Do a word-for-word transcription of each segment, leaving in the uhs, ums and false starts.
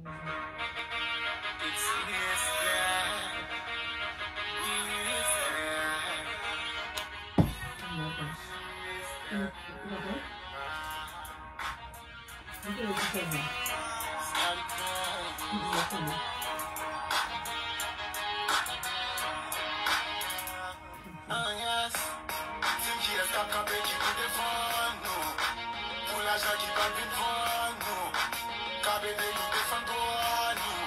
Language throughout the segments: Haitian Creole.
Ah, yes. Di m kiyès k ap kanpe ki pou defann nou. Pou lajan ki p ap vin vann nou. K ap ede nou defann dwa nou.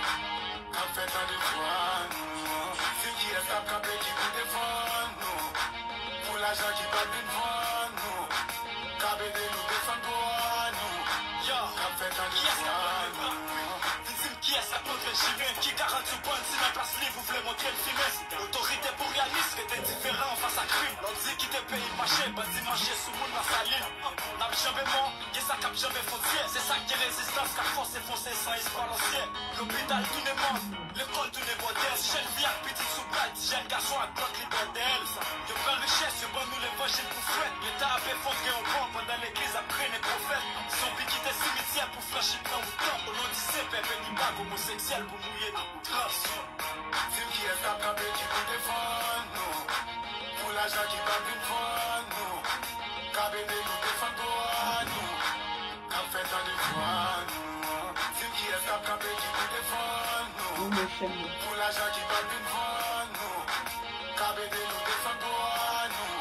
K ap fè tande vwa nou. Di m kiyès k ap kanpe ki pou defann nou. Pou lajan ki p ap vin vann nou. K ap ede nou defann dwa nou. Yo, k ap fè tande vwa nou. Di m kiyès k ap montre chimen, ki garanti w pran si nan plas liv ou vle montre l fimen. Otorite pou reyalist, rete diferan fas a krim. Lè w di kite peyi m mache, bandi mache sou moun Lasalin. N ap janbe mò, gen sa k ap janbe fwontyè. Se sa k gen rezistans k ap fòse fonse san espwa nan syèl. Lopital tounen mò, lekòl tounen bòdèl. Ti jèn fi ak pitit sou bal, ti jèn gason ak glòk li bòdèl. Yo pran richès, yo ban nou levanjil pou fwèt. Leta ap efondre yon bò pandan legliz ap grennen pwofèt. Zonbi kite simityè pou franchi pran wout tanp. O non di Sen Pè, beni bag omoseksyèl pou mouye nan Di m kiyès k ap kanpe ki pou defann nou. Pou lajan ki p ap vin vann nou. K ap ede nou defann dwa nou. K ap fè tande vwa nou. Di m kiyès k ap kanpe ki pou defann nou. Pou lajan ki p ap vin vann nou. K ap ede nou defann dwa nou.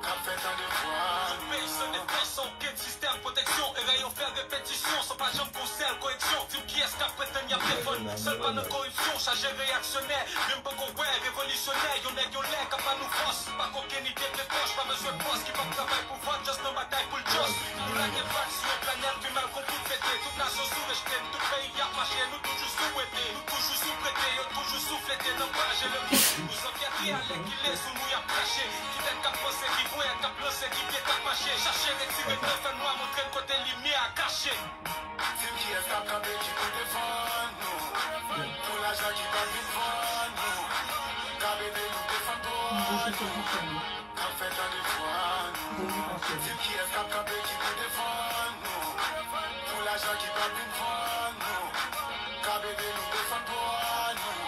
K ap fè tande vwa nou. Yon peyi san defans, san okenn sistèm pwoteksyon. Erè yo fè repetisyon, san pa janm gon sèl koreksyon. Di m kiyès k ap pretann y ap defann nou. Sèl pa nan koripsyon, chaje reyaksyonè. Men m poko wè revolisyonè. Yon nèg yon lè k ap ba nou fòs. Pa kokenn ide plen pòch, pa bezwen bòs ki p ap travay pou vòt, just nan batay pou l just. Nou lage vag sou yon planèt ke Malcom X mete. Tout nasyon sou rejte n, tout peyi ap mache. Nou toujou sou wete, nou toujou sou prete. Yo toujou sou flete nan paje lemonn. Nou san fyète alèkile sou nou y ap krache. Ki tèt k ap panse, ki ponyèt k ap lanse, ki pye k ap mache. Chache retire n nan fènwa, montre n kote limyè a kache. Di m kiyès k ap kanpe ki pou defann nou. Pou lajan ki p ap vin vann nou. K ap ede nou defann dwa nou. K ap fè tande vwa nou. Di m kiyès k ap kanpe ki pou defann nou. Pou lajan ki p ap vin vann nou. K ap ede nou defann dwa nou.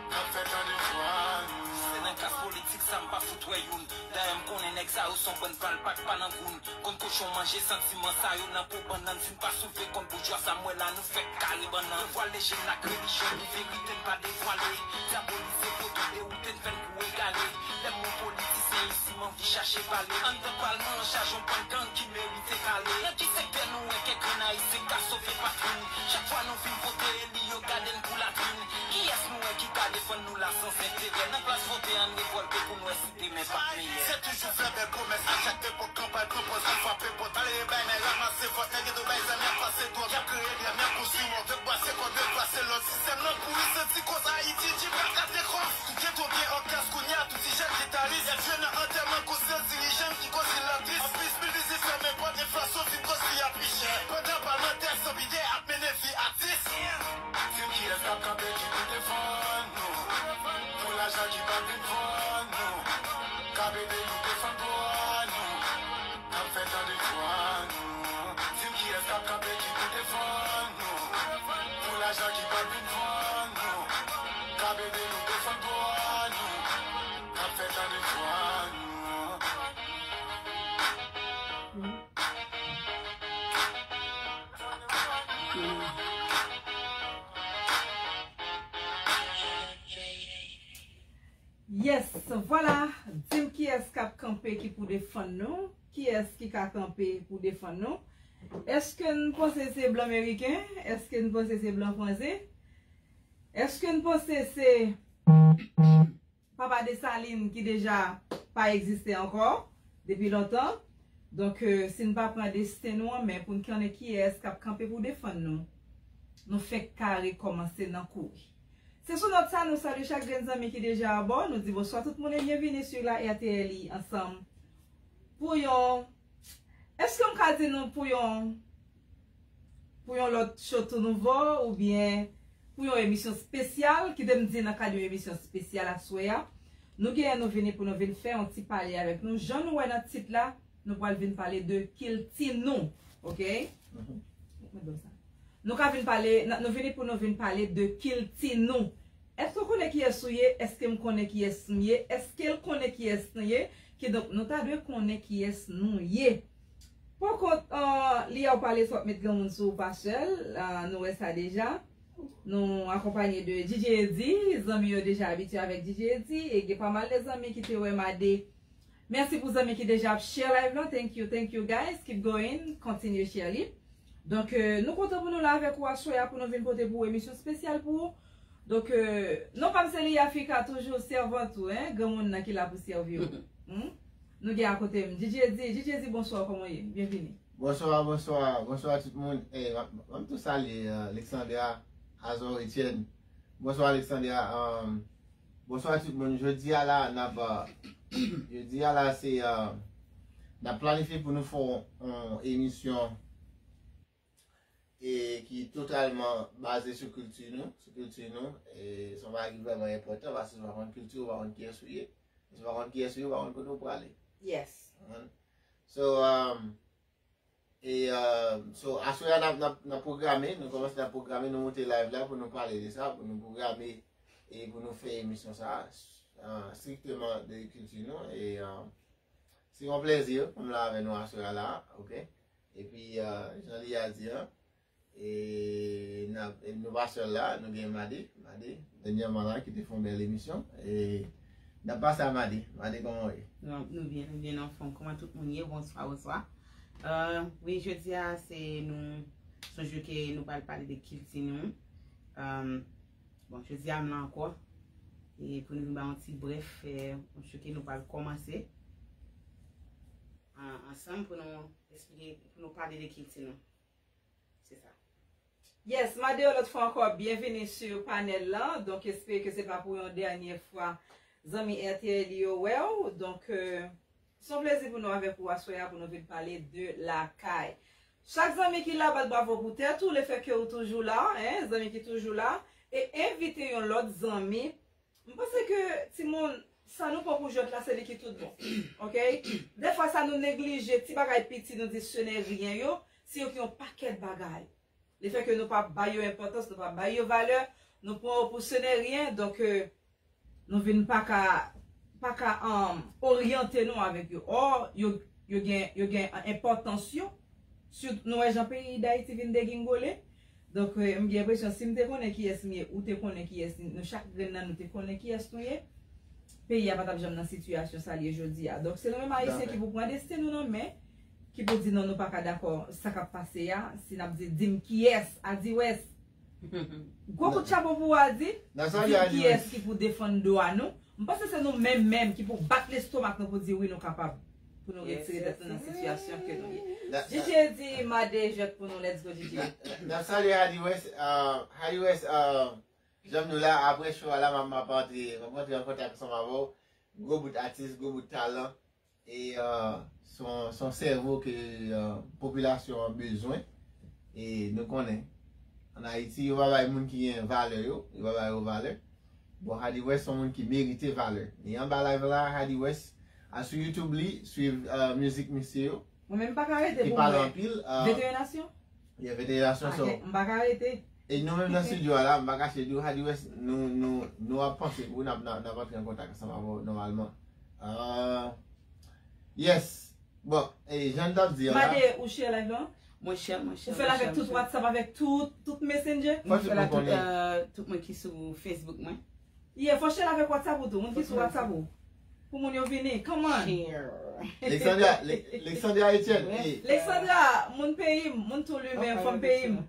K ap fè tande vwa nou. Se nan klas politik sa m pa fout wè youn. Dayè m konnen nèg sa yo s on bann valpak pa nan goun. Konn kochon manje santiman sa yo nan po bannann. Si n pa soulve kont boujwa sa m wè la nou fèk kare bannann. Yo vwale je n ak relijyon nou, verite n pa devwale. Dyabolize foto dewoute n fè n pou egare. Lè m wè yon politisyen isi m anvi chache pale. Anndan palman an chaje yon bann gang ki merite kale. Nan ki sektè nou wè kèk grenn ayisyen ka sove patri n? Chak fwa nou vin vote eli yo gade n pou latrin. Kiyès nou wè ki ka defann nou la san enterè? Nan plas vote ann revòlte pou n wè si demen p ap meyè. Se toujou fè bèl pwomès a chak epòk, kanpay pran pòz al frape pòt. Malere bay men ranmase vòt, nèg yo bay zam y ap pase dwòg. Y ap kreye dram, y ap konstwi mò. Yo k bwase kòb, yo k bwase lòt. Sistèm nan pouri, santi koz Ayiti, G-Black ap dekòz. Tout geto gen òkès kounye a, tout ti jèn gitaris. Y ap jwe nan antèman konsyans dirijan ki koz vil la tris. Anplis, bil vizit fèmen pòt, enflasyon vin koz vi a pi chè. Pandan palmantè san bidè ap mennen vi atis. Di m kiyès k ap kanpe ki pou defann nou. Pou lajan ki p ap vin vann nou. K ap ede nou defann dwa nou. K ap fè tande vwa nou. Di m kiyès k ap kanpe ki pou defann nou. Pou lajan ki p ap vin vann nou. K ap ede nou defann dwa nou. K ap fè tande vwa nou. Yes, vwala. Di m kiyès k ap kanpe ki pou defann nou? Kiyès ki ka kanpe pou defann nou? Èske n panse se blan meriken? Èske n panse se blan franse? Èske n panse se Papa Desalin ki deja pa egziste ankò depi lontan? Donk, euh, si n pa pran desten nou an men pou n konnen kiyès k ap kanpe pou defann nou, nou fèk kare kòmanse nan kouri. Se sou nòt sa, nou salye chak grenn zanmi ki deja abò. Nou di bonswa tout moun e byenvini sur la R T L I ansanm pou yon, èske m ka di nou pou yon, pou yon lòt show tou nouvo oubyen pou yon emisyon espesyal? Kite m di nan kad yon emisyon espesyal aswè a, nou genyen nou vini pou nou vin fè yon ti pale avèk nou. Jan nou wè nan tit la, nou pral vin pale de kilti nou, oke? Mwen di w sa. Nou ka vin pale, n- nou vini pou nou vin pale de kilti nou. Èske w konnen kiyès ou ye? Èske m konnen kiyès m ye? Èske l konnen kiyès nou ye? Kidonk, nou ta dwe konnen kiyès nou ye. Poko, uh, li a w pale, sot met granmoun sou ou pa sèl, uh, nou wè sa deja. Nou akonpanye de D J Eddy, zanmi yo deja abitye avèk D J Eddy, e gen pa mal de zanmi ki te wè Made. Mèsi pou zanmi ki deja ap share live lan. Thank you, thank you guys. Keep going, kontinye share li. Donk, euh, nou kontan pou nou la avèk ou aswè a pou nou vin pote pou ou emisyon espesyal pou ou. Donk, euh, non pa m se Liafrica, toujou sèvant ou, hein, granmoun nan ki la pou sèvi w. Hmm? Nou gen akote m, D J Eddy, D J Eddy, bonswa, kòman w ye? Byenvini. Bonswa, bonswa, bonswa tout moun. Ey, m ap, m ap tou salye, euh, Alexandra Azor Etienne. Bonswa, Alexandra. Um, bonswa tout moun. Jodi a la, n ap, uh, jodi a la, se, uh, n ap planifye pou nou fè yon, yon emisyon e ki totalman baze sou kilti nou, sou kilti nou. E se yon bagay ki vrèman enpòtan, paske si w pa konn kilti w, ou pa konn kiyès ou ye. Si w pa konn kiyès ou ye, ou pa konn kote w prale. Yes. Konprann? So, um, e, uh, so, aswè a n ap, n ap, n ap pwograme, nou kòmanse n ap pwograme, nou moute live la pou nou pale de sa, pou nou pwograme e pou nou fè emisyon sa, uh, strikteman de kilti nou. E, uh, se yon plèzi pou m la avè nou aswè a la, oke? Epi, uh, jan li a di an, e n ap, e nou pa sèl la, nou gen Made, Made, dènyèman la, ki te fè yon bèl emisyon. E n ap pase a Made. Made, kòman w ye? Nou, nou byen, nou byen anfòm. Kòman tout moun ye? Bonswa, bonswa. Euh, wi, jodi a, se nou, se yon jou ke nou pral pale de kilti nou. Euh, bon, jodi a, m la ankò. E pou nou vin ba yon ti brèf, euh, yon jou ke nou pral kòmanse an-, ansanm pou nou eksplike, pou nou pale de kilti nou. Se sa. Yes, Made, yon lòt fwa ankò, byenvini sou panèl lan. Donk, espere ke se pa pou yon dènyè fwa zanmi R T L yo wè w. Donk, euh, se yon plezi pou nou avèk ou aswè a pou nou vin pale de lakay. Chak zanmi ki la, bat bravo pou tèt ou, lefètke ou toujou la, hein, zanmi ki toujou la, e envite yon lòt zanmi. M panse ke timoun, sa nou pran pou jwèt la, se li ki tout bon. Oke? Dèfwa sa nou neglije, ti bagay piti, nou di ce n'est rien yo, se yo ki yon pakèt bagay. Lefètke nou pa bay yo enpòtans, nou pa bay yo valè, nou pran yo pou ce n'est rien, donk, euh, nou vin pa ka, pa ka, um, oryante nou avèk yo. Or, yo, yo gen, yo gen enpòtans yo. Sitou, nou wè jan peyi Dayiti vin degingole. Donk, euh, m gen enpresyon, si m te konnen kiyès m ye, ou te konnen kiyès nou, chak grenn nan nou te konnen kiyès nou ye, peyi a pa t ap janm nan sitiyasyon sa l ye jodi a. Donk, se nou menm Ayisyen ki pou pran desten nou nan men, ki pou di non, nou pa ka dakò sa k ap pase a, si n ap di, di m kiyès, Adiwès. Gwo kout chapo pou ou, Adi. Di m kiyès ki pou defann dwa nou. M panse se nou menm menm ki pou bat lestomak nou pou di wi, nou kapab. Pou nou retire tèt nou nan sitiyasyon ke nou ye. D J di Made jwèt pou nou, let's go, D J. N ap salye Hadi West, euh, Hadi West, euh, jan nou la, apre show a la, m ap, m ap antre, m ap antre an kontak ansanm avè w. Gwo bout atis, gwo bout talan. E, euh, se yon, se yon sèvo ke, euh, popilasyon an bezwen. E nou konnen, ann Ayiti, yo pa bay moun ki gen valè yo, yo pa bay yo valè. Bon, Hadi West se yon moun ki merite valè. Li anba live la, Hadi West, al sou YouTube li, swiv, euh, mizik misye yo. Mwen menm m pa ka rete pou mwen. Ki pale anpil, euh, venteyen nasyon? Yeah, venteyen nasyon, so. M pa ka rete. E nou menm nan studio a la, m pa kache di w, Hadi West, nou, nou, nou ap panse pou w, n ap, n ap, n ap antre an kontak ansanm avè w nòmalman. Euh, yes. Bon, e jan n t ap di an la. Made, ou share live lan? Mwen share, mwen share. Ou fè l avèk tout WhatsApp, avèk tout, tout Messenger? Mwen fè l ak tout, euh, tout moun ki sou Facebook mwen. Yeah, fò share avèk WhatsApp ou tou, moun ki sou WhatsApp ou. Pou moun yo vini, come on. Share. Alexandra, Le-, Alexandra Etienne, wi. Alexandra, moun peyi m, moun tou li menm, fanm peyi m.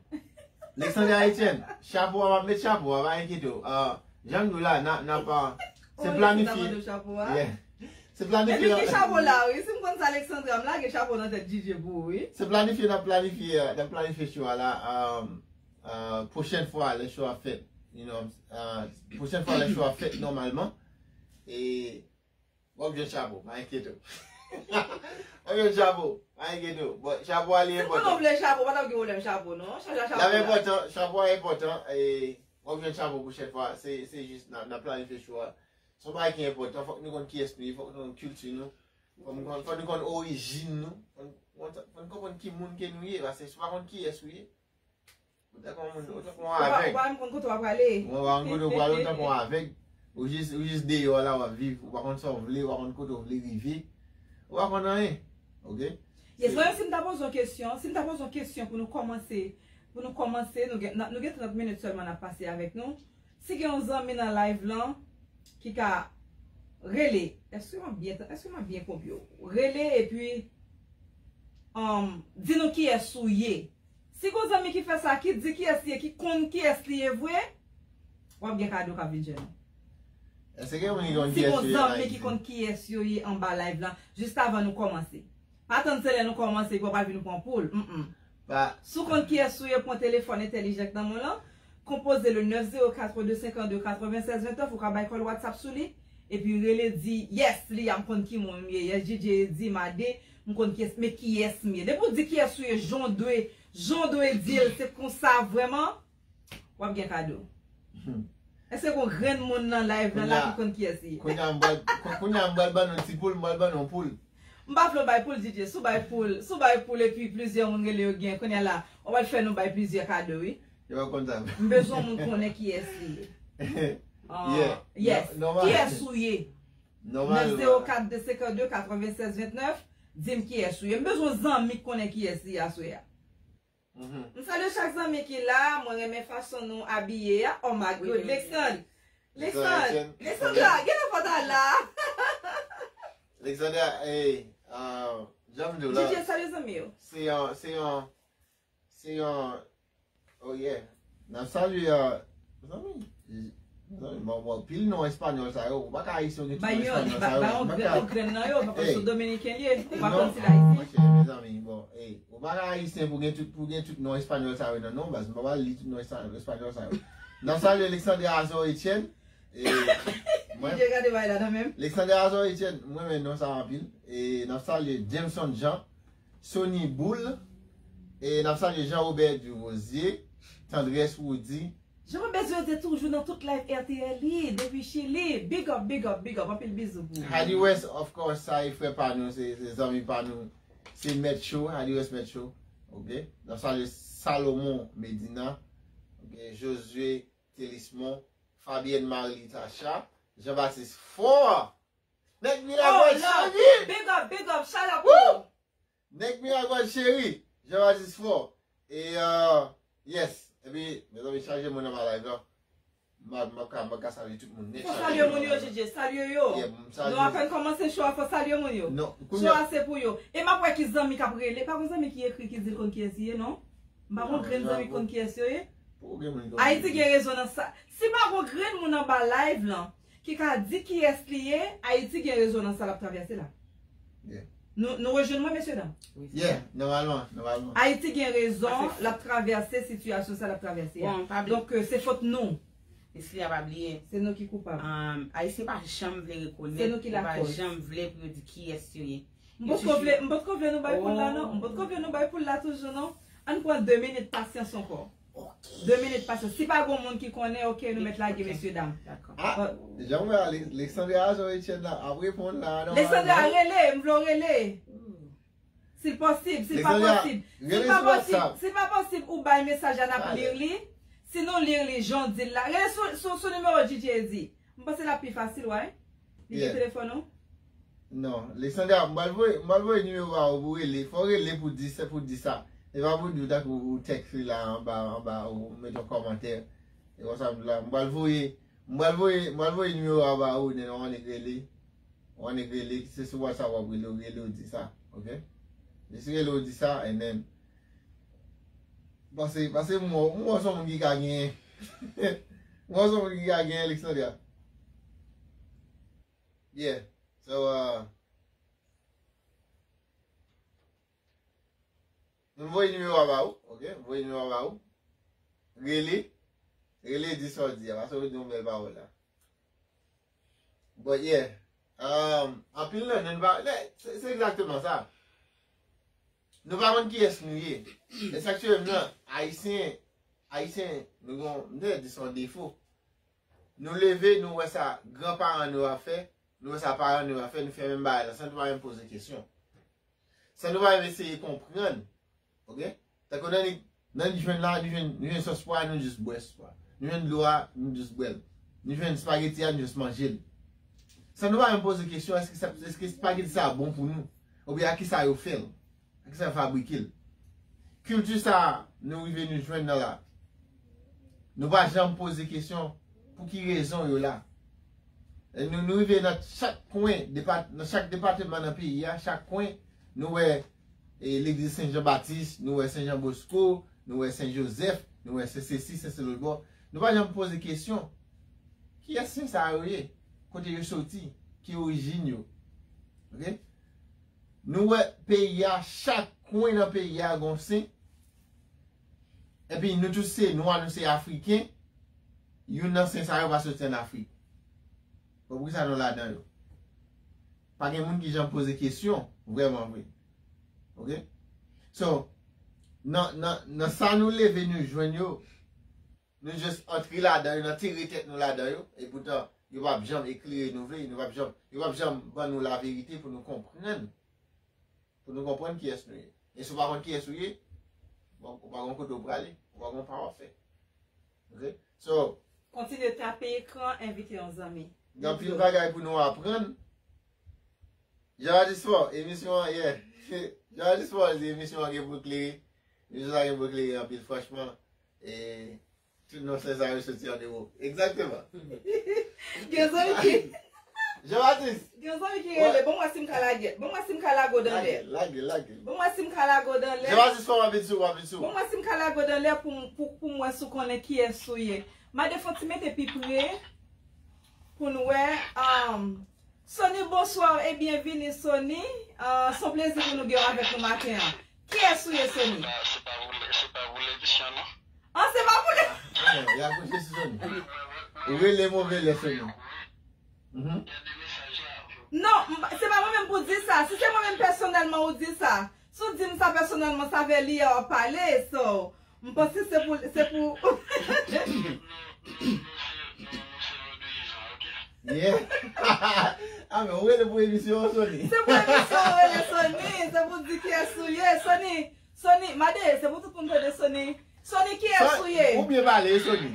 Alexandra Etienne, chapo a, m ap met chapo a, pa enkyete w. Ah, jan m di w la, n a, n a pa, se planifye. Yeah. Se planifye. Epi ki chapo la, wi. Si m konn sa, Alexandra, m lage chapo nan tèt D J pou ou, wi. Se planifye, n ap planifye, n ap planifye show a la. Um, Euh, pwochèn fwa, lè show a fèt, you know, euh, pwochèn fwa, lè show a fèt nòmalman, e w ap jwenn chapo, pa enkyete w. W ap jwenn chapo, pa enkyete w. Bon, chapo a li enpòtan. Si nou vle chapo, pa t ap gen pwoblèm chapo, non. Chacha chapo la. L ap enpòtan, chapo a enpòtan, e w ap jwenn chapo pwochèn fwa. Se, se jis, n a, n a planifye show a. Se yon bagay ki enpòtan, fòk nou konn kiyès nou ye, fòk nou konn kilti nou, fòk nou konn, fòk nou konn orijin nou, fòk nou, fòk nou konprann ki moun ke nou ye, paske si w pa konn kiyès ou ye, Ou tankou yon avèg. Ou pa menm konn kote w ap prale. Ou pa konn kote w prale, ou tankou yon avèg. Ou jis, ou jis deyò la w ap viv. Ou pa konn sa w vle, ou pa konn kote w vle rive. Ou pa konn anyen. Oke? Yes, mwen menm si m ta poze yon kesyon, si m ta poze yon kesyon pou nou kòmanse, pou nou kòmanse, nou gen, nou gen trant minit sèlman n ap pase avèk nou. Si gen yon zanmi nan live lan ki ka rele, èske m ap byen, èske m ap byen konprann? Rele epi um, di nou kiyès ou ye. Si gon zanmi ki fè sa, ki di kiyès li ye, ki konn kiyès li ye vre, w ap gen kado k ap vin jwenn ou. Èske gen moun ki konn kiyès yo ye an Ayiti? Si gon zanmi ki konn kiyès yo ye anba live lan, jis avan nou kòmanse. Pa tann se lè nou kòmanse epi w pral vin pran poul. Mm, mm. Si w konn kiyès ou ye, pran telefòn entèlijan k nan men w lan, konpoze le nèf zewo kat de senkann de katrevennsèz vennèf, ou ka bay kòl WhatsApp sou li, epi rele di, yes, Lia, m konn ki moun m ye, yes, Djidje, Edi, Made, m konn kiyès, men kiyès m ye. Depi w di kiyès ou ye, jan w dwe, jan w dwe di l, se konsa vrèman, w ap gen kado. Èske gon grenn moun nan live lan la ki konn kiyès li ye? Kounye a m pral, kou- kounye a m pral ban nou ti poul, m pral ban nou poul. M pa vle w bay poul, Djidje. Si w bay poul, si w bay poul epi plizyè moun rele yo gen, kounye a la, w pral fè nou bay plizyè kado, wi. Yo pa konn sa. M bezwen moun konnen kiyès li ye. Ah, yeah. Yes. No- normal. Kiyès ou ye? Normal. Nèf zewo kat de senkann de katrevennsèz vennèf, di m kiyès ou ye. M bezwen zanmi k konnen kiyès li ye aswè a. Mhm. M salye chak zanmi ki la, mwen renmen fason nou abiye a. Oh my God, Lexand. Lexand, Lexandra, gen nan pòt la. Lexandra, hey, uh, jan m di w la. Djidje, salye zanmi yo. Se yon, se yon, se yon, oh yeah. N ap salye, uh, zanmi. Zanmi, bon, bon, pil non espanyòl sa yo. Ou pa ka ayisyen ou gen tout non espanyòl sa yo. Ba yon grenn nan yo, pa konn si w dominiken li ye, ou pa konn si l ayisyen. Monchè, mezanmi, bon, hey, ou pa ka ayisyen pou gen tout, pou gen tout non espanyòl sa yo nan non, baz. M pa pral li tout non espanyòl sa yo. N ap salye Alexandre Azor Etienne. E, mwen, Djidje gade bay la nan menm. Alexandre Azor Etienne, mwen renmen non sa anpil. E n ap salye Jameson Jean, Sony Boule, e n ap salye Jean Robert Durosier, Tendresse Roudy, Jean Robert Durosier toujou nan tout live R T L li, depi Chili. Big up, big up, big up. Anpil bizou pou ou. Hadi West, of course, sa e frè pa nou, se, se zanmi pa nou. Se Mèt Cho, Hadi West Mèt Cho. Oke? N ap salye Salomon Medina. Oke? Josué Telismon, Fabienne Marie Tacha, Jean Baptiste Faure. Nèg Miragwàn cheri! Big up, big up, shout out pou ou. Nèg Miragwàn cheri, Jean Baptiste Faure. E, uh, yes. Epi, mezanmi, chaje moun anba live la. M ap, m ap ka, m ap ka salye tout moun nèt. Fò salye moun yo, Djidje, salye yo. Nou apèn kòmanse show a, fò salye moun yo. Show a se pou yo. E m ap wè ki zanmi k ap rele. Pa gon zanmi ki ekri ki di l konn kiyès li ye, non? M pa gon grenn zanmi k konn kiyès yo ye. Ayiti gen rezon nan sa. Si pa gon grenn moun anba live lan, ki ka di kiyès li ye, Ayiti gen rezon nan sa l ap travèse la. Nou, nou rejwenn mwen, mesye dam? Yeah, nòmalman, nòmalman. Ayiti gen rezon l ap travèse sitiyasyon sa l ap travèse a. Donk, euh, se fòt nou. Mesye a pa bliye. Se nou ki koupab. Um, Ayisyen pa janm vle rekonèt, yo pa janm vle pou yo di kiyès yo ye. M potko vle, m potko vle nou bay poul la, non. M potko vle nou bay poul la toujou, non. Ann pran de minit pasyans ankò. De minit pasyans. Si pa gon moun ki konnen, oke, nou mèt lage, mesye dam. Ah, jan m wè a, Alexandre Azor Etienne la ap reponn la. Alexandre, rele, m vle w rele. Si l posib, si l pa posib. Si l pa posib, si l pa posib, ou bay mesaj la, n ap li li. Si nou li li, jan w di l la. Rele sou, sou, sou nimewo Djidje di. M panse l ap pi fasil, wi. Li gen telefòn ou? Non, Alexandra, m pral voye, m pral voye nimewo a ou pou rele. Fò w rele pou di sa, pou di sa. E pa pou di w tankou ou tèks li la anba, anba, ou met yon kòmantè. E konsa m di la, m pral voye, m pral voye, m pral voye nimewo a ba ou, nen ou annik rele. Ou annik rele, se sou WhatsApp w ap rele, ou rele, ou di sa, oke? Jis rele, ou di sa, and then, pase, pase m wè, m wè se yon moun ki ka genyen. M wè se yon moun ki ka genyen, Alexandra. Yeah. So, uh, m voye nimewo a ba ou, oke? M voye nimewo a ba ou. Rele. Rele, di sa w di a, paske w di yon bèl pawòl la. But yeah. Um, anpil nan nou, nou pa, se, se egzakteman sa. Nou pa konn kiyès nou ye. E sa k tire m nan, Ayisyen, Ayisyen, nou gon, m te di se yon defo. Nou leve, nou wè sa granparan nou ap fè, nou wè sa paran nou ap fè, nou fè menm bagay la, san nou pa menm poze kesyon. San nou pa menm eseye konprann. Oke? Tankou nan li, Nan li jwenn la, nou jwenn, nou jwenn sòs pwa, nou jis bwè sòs pwa. Nou jwenn dlo a, nou jis bwè l. Nou jwenn espageti a, nou jis manje l. San nou pa menm poze kesyon, èske sa, èske espageti sa bon pou nou? Oubyen a kisa yo fè l? A kisa yo fabrike l? Kilti sa nou rive nou jwenn nan la. Nou pa janm poze kesyon pou ki rezon yo la. E nou, nou rive nan chak kwen, depa-, nan chak depatman nan peyi a, chak kwen, nou wè e, legliz Sen Jan Batis, nou wè Sen Jan Bosko, nou wè Sen Jozèf, nou wè Sen Sesi, Sen Selodbò. Nou pa janm poze kesyon, kiyès sen sa yo ye? Kote yo soti? Ki orijin yo? Oke? Nou wè peyi a, chak kwen nan peyi a gon sen. Epi nou tout se nwa, nou se afriken. Youn nan sen sa yo pa soti ann Afrik. Bon, poukisa nou ladan yo? Pa gen moun ki janm poze kesyon, vrèman vre. Oke? So, nan, nan, nan sa nou leve nou jwenn yo, nou jis antre ladan yo, n antere tèt nou ladan yo, epoutan, yo p ap janm eklere nou vre, nou p ap janm, yo p ap janm ban nou laverite pou nou konprann, pou nou konprann kiyès nou ye. E si w pa konn kiyès ou ye, bon, ou pa gon kote w prale, ou pa gon pa w ap fè. Oke? So, kontinye tape ekran, envite yon zanmi. Gen anpil bagay pou nou aprann. Jean Baptiste Faure, emisyon an, yeah. Jean Baptiste Faure di emisyon an gen pou klere. Emisyon sa gen pou klere anpil, franchman. E tout non sen sa yo soti an Ewòp. Egzakteman. Gen zanmi ki Jean Baptiste. Gen zanmi ki rele. Bon, mwen si m ka lage. Bon, mwen si m ka lage w dan lè. Lage, lage, lage. Bon, mwen si m ka lage w dan lè. Jean Baptiste Faure, w ap vin sou, w ap vin sou. Bon, mwen si m ka lage w dan lè pou, pou, pou mwen si w konnen kiyès ou ye. Mande fon ti mete pi pre pou n wè. Um, Sony, bonswa e byenvini, Sony. Ah, se yon plezi pou nou gen w avèk nou maten an. Kiyès ou ye, Sony? Se pa, se pa voulè, se pa voulè emisyon, non. Ah, se pa voulè. Non, y a kouche sou Sony. Ou rele move lè, Sony. Mhm. Non, m pa- se pa mwen menm pou di sa. Si se mwen menm pèsonèlman ou di sa, si w di m sa pèsonèlman, sa vle di w ap pale, so, m panse se pou, se pou Yeah. Ah, men ou rele pou emisyon an, Sony. Se pou emisyon an, rele Sony. Se pou di kiyès ou ye, Sony. Sony, mande, se pou tout moun tande Sony. Sony, kiyès ou ye? Ou byen pale, Sony.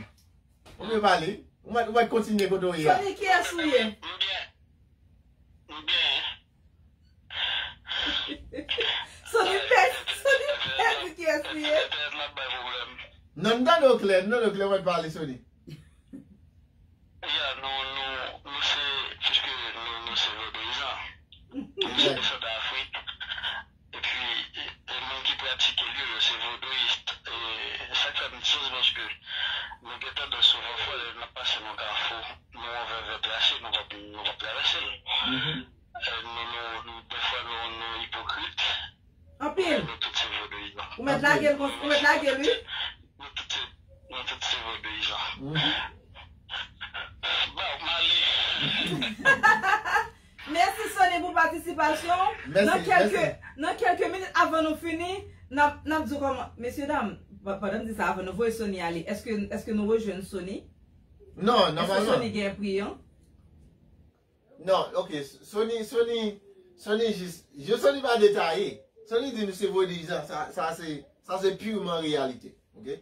Ou byen pale. Ou mèt, ou mèt kontinye kote w ye a. Sony, kiyès ou ye? M byen. M byen. Sony pè, Sony pèdi kiyès li ye. Entènèt la bay pwoblèm. Non, nou tande w klè, nou tande w klè, w mèt pale, Sony. Ya, nou, nou, nou se, piske nou, nou se vodouyizan. Nou se desandan Afrik. Epi, e, e moun ki pratike l yo, yo se vodouyis. E sa k fè m di sa, se paske nou gen tandans souvan fwa, lè n ap pase nan kafou, nou wè yon vèvè trase, nou p ap, nou p ap travèse l. Mhm. E, nou, nou, nou, dèfwa, nou, nou ipokrit. Anpil. Nou tout se vodouyizan. Ou mèt lage l, ou mèt lage l, wi. Nou tout se, nou tout se vodouyizan. Mhm. Bob Marley. Mèsi, Sony, pou patisipasyon w. Mèsi, nan kèlke, mèsi. Nan kèlke minit avan nou fini, n ap, n ap di w kòman, mesye dam, pa-, pandan m di sa, avan nou voye Sony ale, èske, èske nou rejwenn Sony? Non, nòmalman. Èske Sony gen pri an? Non, ok, Sony, Sony, Sony jis, je Sony pa detaye. Sony di nou se vodouyizan, sa, sa se, sa se pirman reyalite, ok?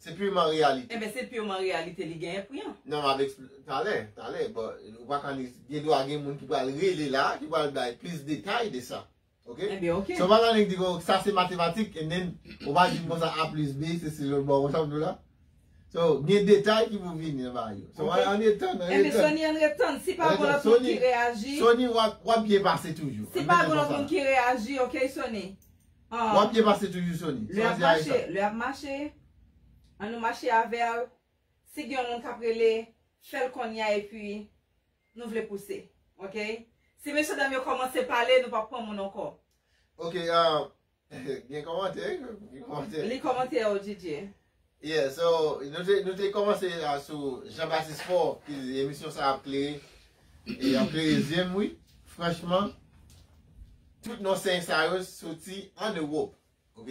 Se pirman reyalite. Enben, se pirman reyalite, li genyen pri an. Non, m ap ekspli-, talè, talè, bon, ou pa konn, gen dwa gen moun ki pral rele la, ki pral bay plis detay de sa. Ok? Enben, ok. So, pa konn di, bon, sa se matematik, and then, ou pa di m konsa A plus B, se si lòt bò, konsa m di w la. So, gen detay ki pou vini nan bagay yo. So, ok. Ann ret tann, ann ret tann. Enben, Sony, ann ret tann. Si pa gen lòt moun ki reyaji. Sony, w ap, w ap byen pase toujou. Si pa gen lòt moun ki reyaji, ok, Sony? Ah. W ap byen pase toujou, Sony. Lè ap mache, lè ap mache. Ann nou mache avè l. Si gen yon moun k ap rele, fè l kounye a epi nou vle pouse. Ok? Si mesye dam yo kòmanse pale, nou p ap pran moun ankò. Ok, ah, gen kòmantè, gen kòmantè. Li kòmantè yo, D J. Yeah, so, nou te, nou te kòmanse, ah, sou Jean Baptiste Faure, ki di emisyon sa ap klere, e ap klere zye m, wi. Franchman, tout non sen sa yo soti ann Ewòp, ok?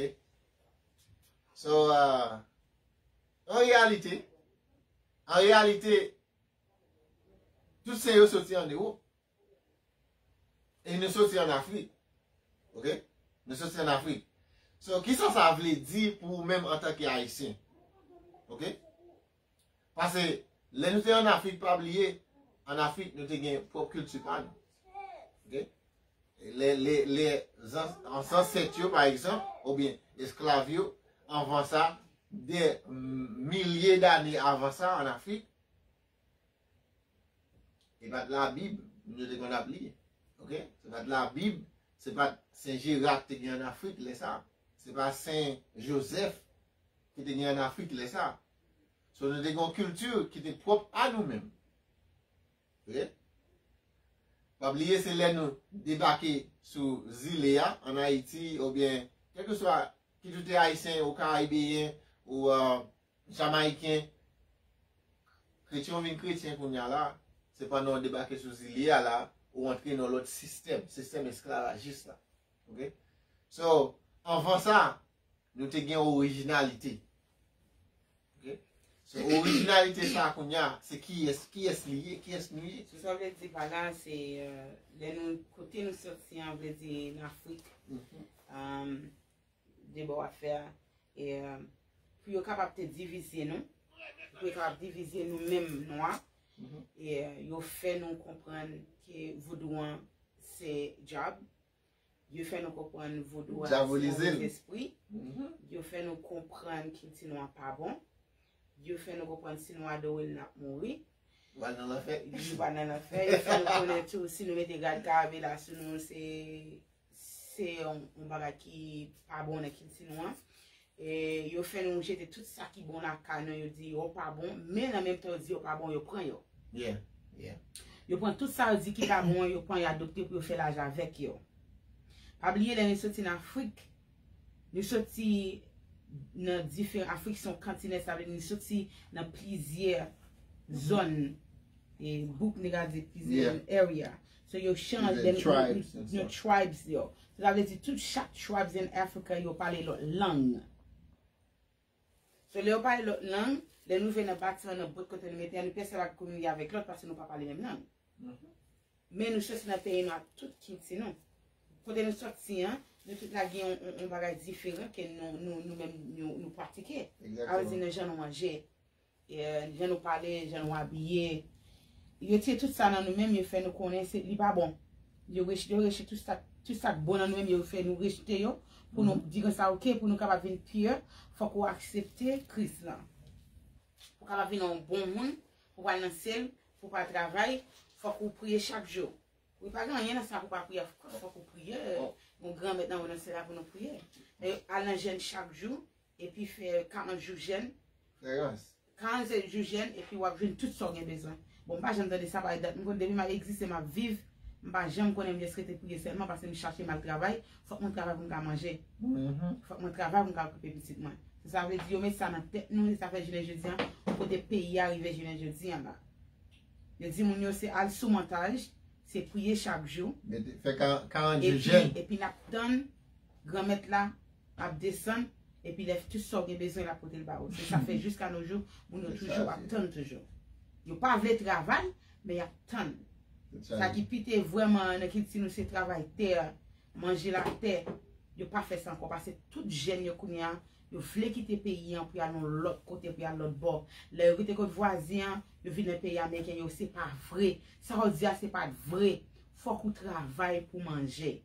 So, ah, an reyalite, an reyalite, tout sen yo soti ann Ewòp. E nou soti ann Afrik. Ok? Nou soti ann Afrik. So, kisa sa vle di pou ou menm antanke Ayisyen? Ok? Paske lè nou te ann Afrik, pa bliye, ann Afrik, nou te gen pwòp kilti pa nou. Ok? Lè, lè, lè zan- zansèt yo, pa egzanp, oubyen esklav yo, anvan sa, dè milye dane avan sa, ann Afrik, e pa t Labib, moun yo te konn ap li. Ok? Se pa t Labib, se pa t Sen Jera ki te gen ann Afrik lè sa. Se pa Sen Jozèf ki te gen ann Afrik lè sa. So, nou te gen yon kilti ki te pwòp a nou menm. Ok? Pa bliye, se lè nou debake sou zile a, ann Ayiti, oubyen kèlkeswa, kit ou te Ayisyen, ou Karibeyen, ou, euh, Jamayiken, kretyen ou vin kretyen kounye a la, se pandan w debake sou zile a la, ou antre nan lòt sistèm, sistèm esklavajis la. Ok? So, anvan sa, nou te gen orijinalite. Ok? So, orijinalite sa kounye a, se kiyès, kiyès li ye, kiyès nou ye. So, sa vle di pa la, se, euh, lè nou, kote nou soti an, vle di nan Afrik. Mhm. Um, de bò afè a. E, euh, pou yo kapab te divize nou, pou yo kapab divize nou menm nwa, mhm, e, euh, yo fè nou konprann ke vodou an se djab. Yo fè nou konprann vodou a se move lespri. Mhm. Yo fè nou konprann kilti nou an pa bon. Yo fè nou konprann si nou adore l, n ap mouri. Ou pral nan lanfè. Yo pral nan lanfè. Yo fè nou konnen tou, si nou mete rad karabela sou nou, se, se yon, yon bagay ki pa bon nan kilti nou an. E yo fè nou jete tout sa ki bon lakay nou, yo di yo pa bon, men nan menm tan yo di yo pa bon, yo pran yo. Yeah, yeah. Yo pran tout sa yo di ki pa bon an, yo pran yo adopte pou yo fè lajan avèk yo. Pa bliye, lè nou soti nan Afrik, nou soti nan diferan, Afrik se yon kontinè, sa vle di nou soti nan plizyè zòn, e bouk nèg la di plizyè, yeah, area. So yo chanje, plizyè tribes and stuff. Tribes yo. So sa vle di tout chak tribes in Africa yo pale lòt lang. So lè yo pale lòt lang, lè nou rive nan bati an, nan bòt kote nou mete an, nou pèsonn pa kominike avèk lòt paske nou pa pale menm lang. Mhm. Men nou soti nan peyi nou ak tout kilti nou. Kote nou soti an, nou tout la gen yon, yon, yon bagay diferan ke nou, nou, nou menm nou, nou pratike. Egzakteman. Sa vle di nan jan nou manje, e, jan nou pale, jan nou abiye. Yo tire tout sa nan nou menm, yo fè nou konnen se, li pa bon. Yo rejte, yo rejte tout sa, tout sa k bon nan nou menm, yo fè nou rejte yo. Pou nou, mhm, di konsa, ok, pou nou kapab vin pure, fòk ou aksepte Kris lan. Pou kapab vin yon bon moun, pou pral nan syèl, pou pral travay, fòk ou priye chak jou. Wi, pa gen anyen nan sa pou pa priye, of course, fòk ou priye. Oh. Yon granmèt nan yo nan syèl la pou nou priye. E al nan jèn chak jou, epi fè karant jou jèn. Fè rans. Karant jou jèn, epi w ap jwenn tout sa w gen bezwen. Bon, m pa janm tande sa, parèt dat m konn depi m ap egziste, m ap viv, m pa janm konnen m jis rete priye sèlman, paske m chache m al travay, fòk mwen travay pou m ka manje. Mhm. Fòk mwen travay pou m ka okipe pitit mwen. Se sa vle di, yo met sa nan tèt nou, e sa fè jounen jodi an, kote peyi a rive jounen jodi an la. Yo di moun yo se al sou montaj, se priye chak jou. Mete, fè ka-, karant jou jèn. Epi, epi n ap tann Granmèt la ap desann, epi lè tout sa w gen bezwen, l ap pote l ba ou. Se sa fè jiska no jou, moun yo toujou ap tann toujou. Yo pa vle travay, men y ap tann. Sa ki pi te vrèman nan kilti nou se travay tè, manje latè. Yo pa fè sa ankò, paske tout jèn yo kounye a, yo vle kite peyi an pou y al yon lòt kote, pou y al lòt bò. Lè yo rete kot vwazen an, yo vin nan peyi ameriken yo, se pa vre. Sa w di a, se pa vre. Fòk ou travay pou manje.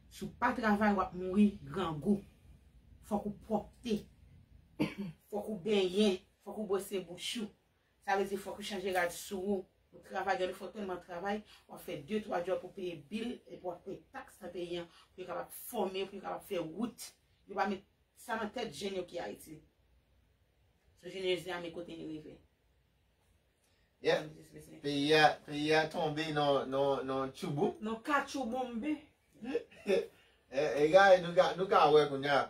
Si w pa travay, w ap mouri grangou. Fòk ou pwòpte. Fòk ou benyen. Fòk ou bwose bouch ou. Sa vle di fòk ou chanje rad sou ou. Ou travay, gen de fwa w tèlman travay, w ap fè de, twa djòb pou peye bil, epi w ap peye taks nan peyi an, pou yo kapab fòme, pou yo kapab fè wout. Yo pa met sa nan tèt jèn yo ki Ayiti. So, jèn yo di a, men kote nou rive. Yeah. Peyi a, peyi a tonbe nan, nan, nan tchouboum. Nan katchouboumbe. E, e, gade, nou ka, nou ka wè kounye a.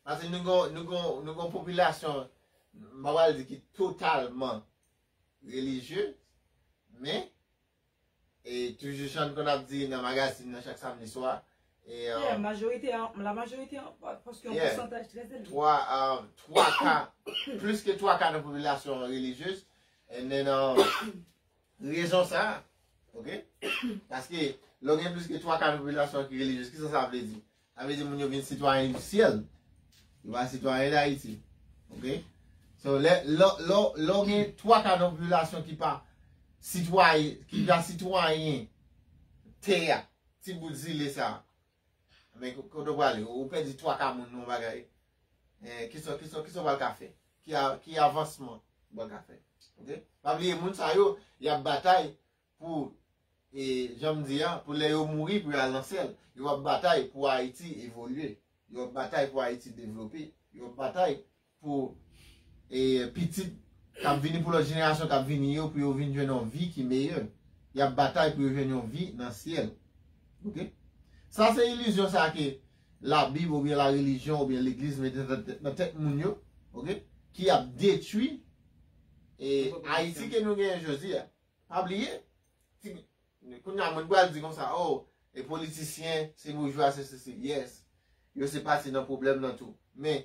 Paske nou gon, nou gon, nou gon popilasyon, m pa pral di ki totalman relijye, men, e, toujou jan n konn ap di nan magazin nan chak samdi swa, e, yeah, euh, majorite an, la majorite an, pa-, paske yon pousantaj trè elve. Twa, euh, twa ka, plis ke twa ka nan popilasyon an relijyez, and then, euh, rezon sa, ok? Paske, lè w gen plis ke twa ka nan popilasyon ki relijyez, kisa sa vle di? Sa vle di moun yo vin sitwayen di syèl. Yo pa sitwayen Dayiti. Ok? So, lè, lè, lè, lè w gen twa ka nan popilasyon ki pa sitwayen, ki pa sitwayen tè a, ti bout zile sa a. Men ko- kote w prale, ou pèdi twa ka moun nan yon bagay. Eh, kisa, kisa, kisa w pral ka fè? Ki, a, ki avansman w pral ka fè? Ok? Pa bliye, moun sa yo, y ap batay pou, e, jan m di a, pou lè yo mouri, pou yo al nan syèl. Yo ap batay pou Ayiti evolye. Yo ap batay pou Ayiti devlope. Yo ap batay pou, e, pitit k ap vini, pou lòt jenerasyon k ap vini yo, pou yo vin jwenn yon vi ki meyè. Y ap batay pou yo jwenn yon vi nan syèl. Ok? Sa se ilizyon sa ke Labib oubyen larelijyon oubyen legliz mete nan tèt, nan tèt moun yo, ok? Ki ap detwi, e, Ayiti ke nou genyen jodi a. Pa bliye, ti, kounye a moun pral di konsa, oh, e politisyen, se boujwa, se sesi. Yes. Yo se pati nan pwoblèm nan tou. Men,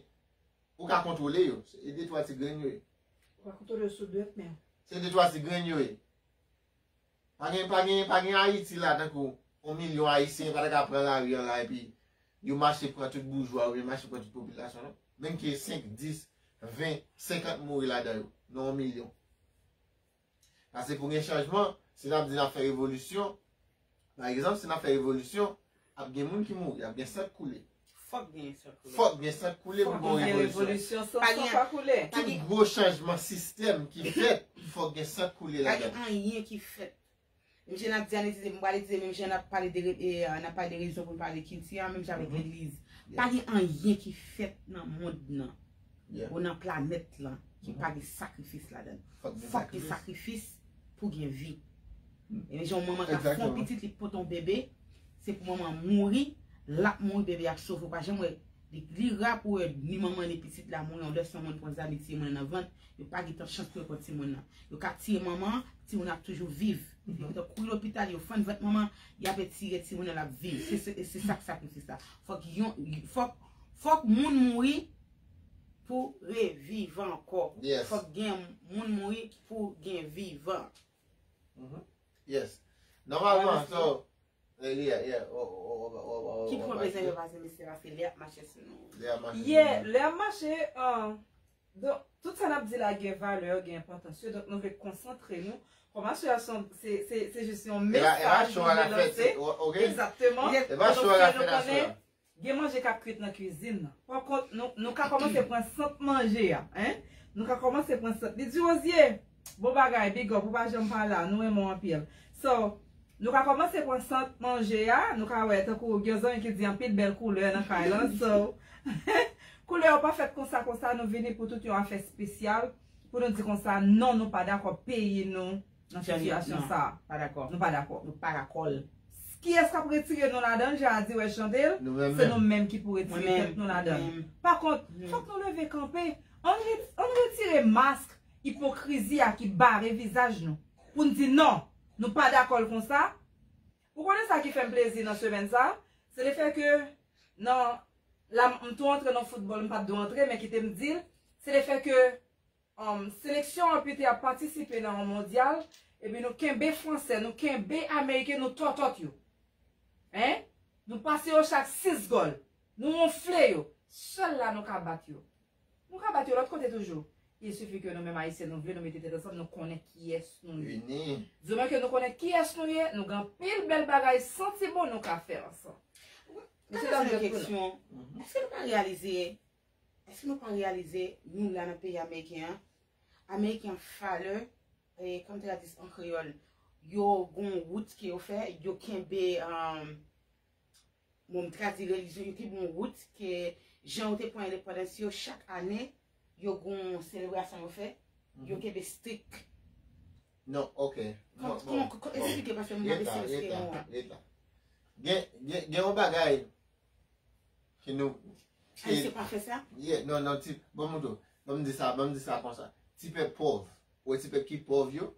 ou ka kontwole yo. Se de twa ti grenn yo ye. Ou ka kontwole yo sou dwèt men. Se de twa ti grenn yo ye. Pa gen, pa gen, pa gen Ayiti la tankou yon milyon Ayisyen pa ta ka pran lari an la epi yo mache pran tout boujwa oubyen mache pran tout popilasyon non. Menm ke senk, dis, ven, senkant mouri ladan yo, nan yon milyon. Paske pou gen chanjman, si n ap di n ap fè revolisyon, pa egzanp, si n ap fè revolisyon, ap gen moun ki mouri, ap gen san k koule. Fòk gen san k koule. Fòk gen san k koule pou gen revolisyon. Revolisyon san san pa koule. Tout gwo chanjman sistèm ki fèt, fòk gen san k koule ladan. Pa gen anyen ki fèt. Menm jan n ap di analize, m pral itilize menm jan n ap pale de, e, n ap pale de relijyon pou n pale de kilti a, menm jan avèk legliz. Pa gen anyen ki fèt nan mond nan ou nan planèt lan ki pa gen sakrifis ladan l. Fòk gen sakrifis pou gen vi. E jan yon manman ka fè yon pitit, li pote yon bebe, se pou manman mouri, l ap mouri, bebe a ap sove. Ou pa janm wè, li, li ra pou wè ni manman ni pitit la mouri. Yon lè se yon moun pran zam, li tiye moun nan nan vant, yo pa gen tan chans pou yo pran timoun nan. Yo ka tiye manman an, timoun nan ap toujou viv. Yo gentan kouri lopital, yo fann vant manman, y ap etire timoun nan, l ap viv. Se, se, se sa k sakrifis la. Fòk yon, fòk, fòk moun mouri pou reviv ankò. Fòk gen moun mouri pou gen vivan. Yes. Nòmalman, so, yeah, yeah. Ki pwen bezwen yo pase mesye paske lè ap mache sou nou. Yeah, lè ap mache, Donk, tout sa n ap di la gen valè, gen enpòtans yo. Donk, nou vle konsantre nou. Kòm aswè a se, se, se jis yon mesaj nou vle lanse. Egzakteman. Donk, nou konnen gen manje k ap kwit nan kwizin nan. Pa kont, nou, nou ka kòmanse pran sant manje a. Hein? Nou ka kòmanse pran sant. Li di Wozye, bon bagay, big up, ou pa janm pa la, nou renmen w anpil. So, nou ka kòmanse pran sant manje a, nou ka wè tankou gen zanmi ki di anpil bèl koulè nan kay lan. So, koulè yo pa fèt konsa, konsa nou vini pou tout yon afè espesyal, pou nou di konsa, non, nou pa dakò peyi nou nan sitiyasyon sa a. Pa dakò. Nou pa dakò. Nou pa dakò l. Kiyès k ap retire nou ladan l? Jan a di wè chante l, se nou menm ki pou retire tèt nou ladan l. Pa kont, fòk nou leve kanpe. Ann re-, ann retire mask ipokrizi a ki bare vizaj nou. Pou n di non, nou pa dakò l konsa. Ou konnen sa ki fè m plezi nan semèn sa? Se lefètke nan, la, m tou antre nan foutbòl, m pa t dwe antre, men kite m di l. Se lefètke, um, seleksyon an pete ap patisipe nan yon mondyal, epi nou kenbe Fransè, nou kenbe Ameriken, nou tòtòt yo. Hein? Nou pase yo chak sis gòl. Nou wonfle yo. Sèl la nou ka bat yo. Nou ka bat yo lòt kote toujou. Il suffit ke nou menm Ayisyen nou vle, nou mete tèt ansanm, nou konnen kiyès nou ye. Ini. Di moman ke nou konnen kiyès nou ye, nou gen anpil bèl bagay santi bon nou ka fè ansanm. Mesye dam, yon kesyon. Èske nou pa reyalize, èske nou pa reyalize, nou la nan peyi ameriken an, ameriken an falè, e, kòm te ka di an kreyòl, yo gon wout ke yo fè, yo kenbe, um, Bon, m tradui relijyon, yo te bon wout ke jan yo te pran endepandans yo, chak ane, yo gon selebrasyon yo fè, yo kenbe strik. Non, ok. Kòman, kòman, kòman, esplike paske m pa mete sens ke mo a. Gen, gen, gen yon bagay ke nou, Ayisyen pa fè sa? Yeah, non, non, ti, ban m di sa, ban m di sa konsa. Ti pèp pòv, ou wè ti pèp ki pòv yo,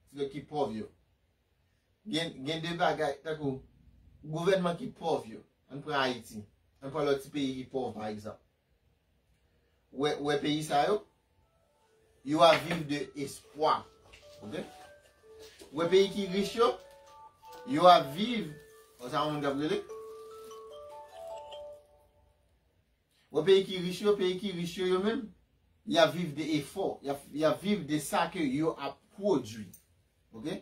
ti pèp ki pòv yo. Gen, gen de bagay, tankou, gouvènman ki pòv yo, ann pran Ayiti, ann pran lòt ti peyi ki pòv, pa egzanp. Ou wè, ou wè peyi sa yo, yo ap viv de espwa, ok? Ou wè peyi ki rich yo, yo ap viv, konsa yon moun k ap rele, Wè peyi ki rich yo, peyi ki rich yo, yo menm, y ap viv de efò, y ap, y ap viv de sa ke yo ap pwodui. Oke?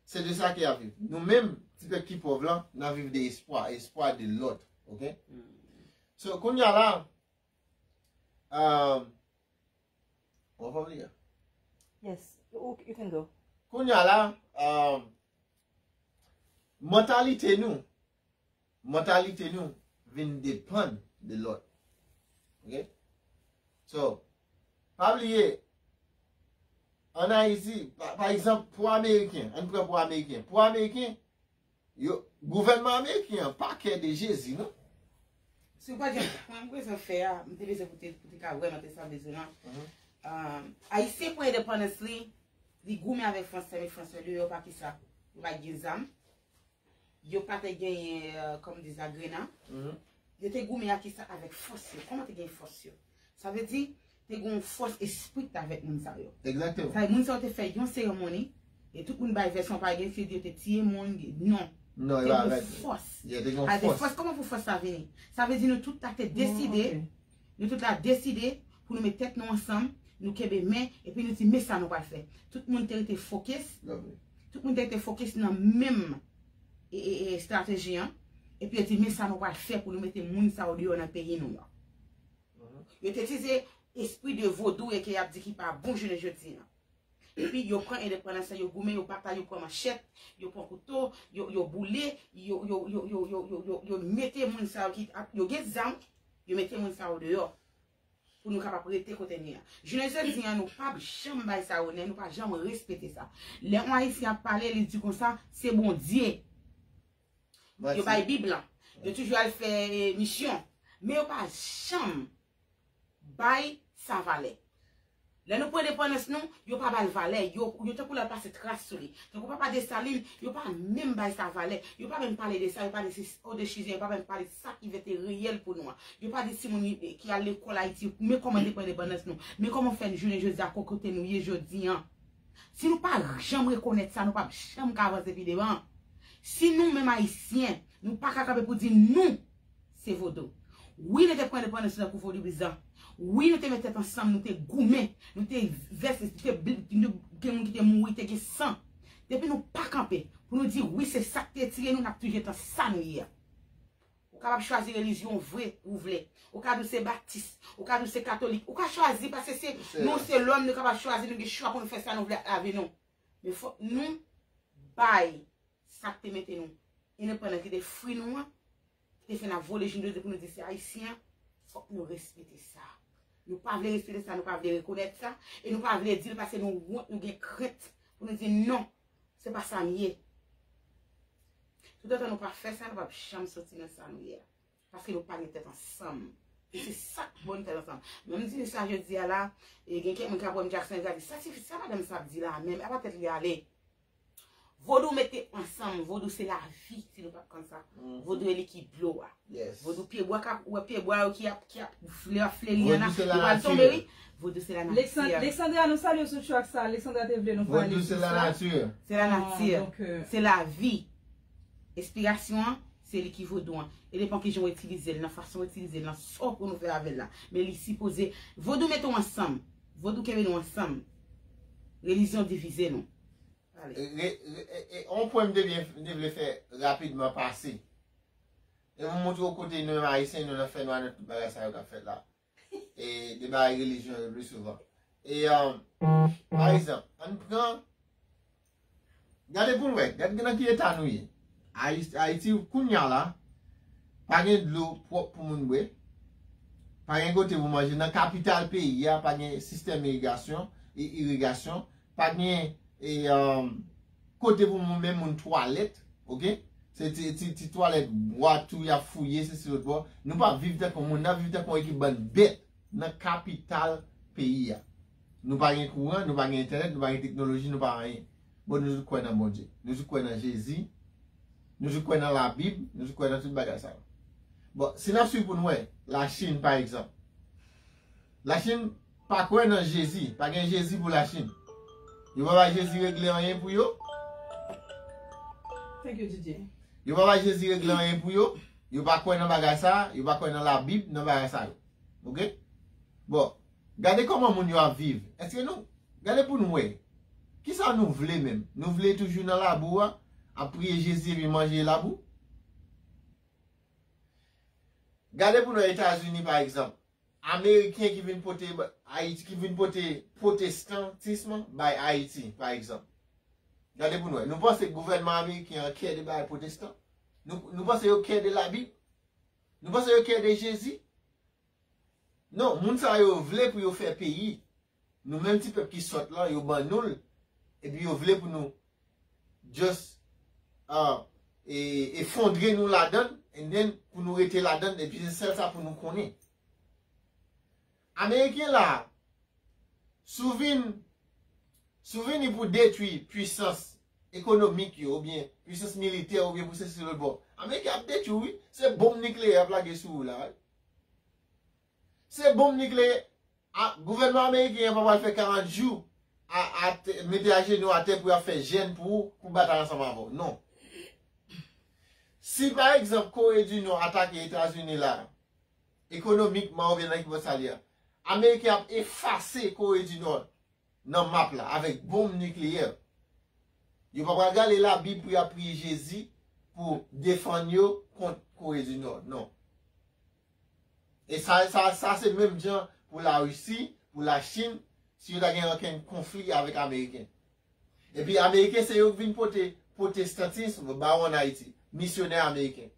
Se de sa ke y ap viv. Nou menm, ti pèp ki pòv lan, n ap viv de espwa, espwa de lòt. Oke? So, kounye a la, um, w ap oubliye. Yes, you, you can go. Kounye a la, um, mantalite nou, mantalite nou vin depann de lòt. Oke? So, pa bliye, ann Ayiti, pa, pa egzanp, pou Ameriken, ann pran pou Ameriken. Pou Ameriken, yo, gouvènman ameriken an pa kè de Jezi, non? Si w pa t janm pran bezwen fè a, m te bezwen pou te, pou te ka vrèman te sa bezwen an. Um, Ayisyen pran endepandans li, li goumen avèk Fransè, men Fransè deyò pa kisa? Yo pa t gen zam. Yo pa te genyen, euh, kòm di sa, grena. Yo te goumen ak kisa? Avèk fòs yo. Kòman te gen fòs yo? Sa vle di, te gen yon fòs espri ki t avèk moun sa yo. Egzakteman. Sa vle moun sa yo te fè yon seremoni, e tout moun bay vèsyon, pa gen ki di yo te tiye moun, non. Non, Te e pa gen avèk. Fòs. Yeah, te gen A de fòs. Fòs, kòman pou fòs sa vini? Sa vle di nou tout la te deside, Ok. Nou tout la deside pou nou met tèt nou ansanm, nou kenbe men, epi nou di men sa nou pral fè. Tout moun te rete fokis, Lovely. Tout moun te rete fokis nan menm e, e, e, estrateji an, epi yo di men sa nou pral fè pou nou mete moun sa yo deyò nan peyi nou an. Yo te itilize espri de vodou e ke y ap di ki pa bon jounen jodi an. Epi yo pran endepandans lan, yo goumen, yo batay, yo pran manchèt, yo pran kouto, yo, yo boule, yo, yo, yo, yo, yo, yo, yo, yo mete moun sa yo ki ap, yo gen zam, yo mete moun sa yo deyò. Pou nou kapab rete kote nou ye a. Jounen jodi an, nou p ap janm bay sa onè, nou pa janm respekte sa. Lè yon Ayisyen ap pale, li di konsa, se Bondye. Yo bay Bib lan. Yo toujou al fè eh, misyon. Men yo pa janm bay sa valè. Lè nou pran endepandans nou, yo pa ba l valè. Yo, yo tankou lè pase tras sou li. Tankou papa Desalin, yo pa menm bay sa valè. Yo pa menm pale de sa, yo pa di se o de chizè, yo pa menm pale de sa ki vete reyèl pou nou an. Yo pa di timoun ki al lekòl Ayiti, men kòman te pran endepandans nou. Men kòman fè jounen jodi a kote nou ye jodi an. Si nou pa janm rekonèt sa, nou p ap janm ka avanse pi devan. Si nou menm Ayisyen, nou pa ka kanpe pou di nou, se vodou. Wi, nou te pran endepandans nou tankou vodouyizan. Wi, nou te met tèt ansanm, nou te goumen, nou te vèse, nou te, nou, gen moun ki te mouri, te gen san. Depi nou pa kanpe, pou nou di wi, se sa k te tire nou, n ap toujou tan sa nou ye a. Ou kapab chwazi relijyon vre ou vle. Ou ka di w se batis, ou ka di w se katolik. Ou ka chwazi paske se nou se lòm, nou kapab chwazi, nou gen chwa pou nou fè sa nou vle ak lavi nou. Men fòk nou bay sa k te mete nou endepandan, ki te fri nou an, ki te fè n ap vole jounen jodi pou nou di se ayisyen an, fòk nou respekte sa. Nou pa vle respekte sa, nou pa vle rekonèt sa, e nou pa vle di l paske nou wont, nou gen krent pou nou di non, se pa sa m ye. Toutotan nou pa fè sa, nou p ap janm soti nan sa nou ye a. Paske nou pa gen tèt ansanm. E se sa k ban nou tèt ansanm. Menm di sa jodi a la, e gen kèk moun k ap wè m Jackson, yo ka di, sa tifi, sa madanm sa ap di la menm, apa tèt li ale? Vodou mete ansanm, vodou se lavi, si nou pa t konn sa. Vodou e likid dlo a. Vodou pyebwa, ka, ou wè pyebwa yo ki ap, ki ap, lè y ap fleri an la, yo pral tonbe, wi. Vodou se lanati. Alexandra, nou salye w sou track sa. Alexandra te vle nou pale sou sa. Vodou se lanati. Se lanati. Se lavi. Enspirasyon an, se li ki vodou an. E depan kijan w itilize l, nan fason w itilize l, nan sa w pou nou fè avè l la. Men li sipoze, vodou mete w ansanm. Vodou kenbe nou ansanm. Relijyon divize nou. Ale. E, e, e, e, on pwen m te byen, m te vle fè rapidman pase. E m montre w kote nou menm ayisyen, nou nan fènwa, nan tout bagay sa yo k ap fèt la. E de bagay relijyon yo pli souvan. E, um, pa egzanp, ann pran, gade pou n wè, gade nan ki eta nou ye. Ayis-, Ayiti, kounye a la, pa gen dlo pwòp pou moun bwè. Pa gen kote pou manje. Nan kapital peyi a, pa gen sistèm irigasyon, i-, irigasyon. Pa gen, e, um, kote pou moun, men moun twalèt, oke? Se ti, ti, ti twalèt bwa tou y ap fouye, se si lòt bò. Nou pa viv tankou moun, n ap viv tankou yon ekip bann bèt nan kapital peyi a. Nou pa gen kouran, nou pa gen entènèt, nou pa gen teknoloji, nou pa anyen. Bon, nou tout kwè nan Bondye. Nou tout kwè nan Jezi. Nou tout kwè nan Labib. Nou tout kwè nan tout bagay sa yo. Bon, si n ap swiv pou n wè, Lachin, pa egzanp. Lachin pa kwè nan Jezi. Pa gen Jezi pou Lachin. Yo pa bay Jezi regle anyen pou yo. Thank you, D J. Yo pa bay Jezi regle anyen pou yo. Yo pa kwè nan bagay sa, yo pa kwè nan Labib, nan bagay sa yo. Oke? Bon, gade kòman moun yo ap viv. Èske nou, gade pou nou wè. Kisa nou vle menm? Nou vle toujou nan labou a, ap priye Jezi epi manje labou? Gade pou nou wè Etazini, pa egzanp. Ameriken ki vin pote Ayiti, ki vin pote pwotestantism bay Ayiti, pa egzanp. Gade pou nou wè. Nou panse gouvènman ameriken an kè de bagay pwotestan? Nou, nou panse yo kè de Labib? Nou panse yo kè de Jezi? Non, moun sa yo vle pou yo fè peyi. Nou menm ti pèp ki sòt lan, yo ban nou l. Epi yo vle pou nou just uh, e, efondre nou ladan, and then pou nou rete ladan, epi se sèl sa pou nou konnen. Ameriken la, si w vin, si w vini pou detwi pwisans ekonomik yo, oubyen pwisans militè, oubyen pwisans sou lòt bò. Ameriken ap detwi w, wi. Se bonm nikleyè ap lage sou ou la, wi. Se bonm nikleyè. A, gouvènman ameriken an pa pral fè karant jou a, a te- mete ajenou atè pou y ap fè jèn pou, pou batay ansanm avè w. Non. Si, pa egzanp, Kore di Nò atake Etazini la, ekonomikman oubyen nan ki bò sa li a, Ameriken ap efase Kore di Nò nan map la avèk bonm nikleyè. Yo pa pral gade Labib pou y ap priye Jezi pou defann yo kont Kore di Nò. Non. E sa, sa, sa se menm jan pou Larisi, pou Lachin, si yo ta gen okenn konfli avèk Ameriken. Epi Ameriken se yo k vin pote pwotestantism ba w ann Ayiti, misyonè ameriken.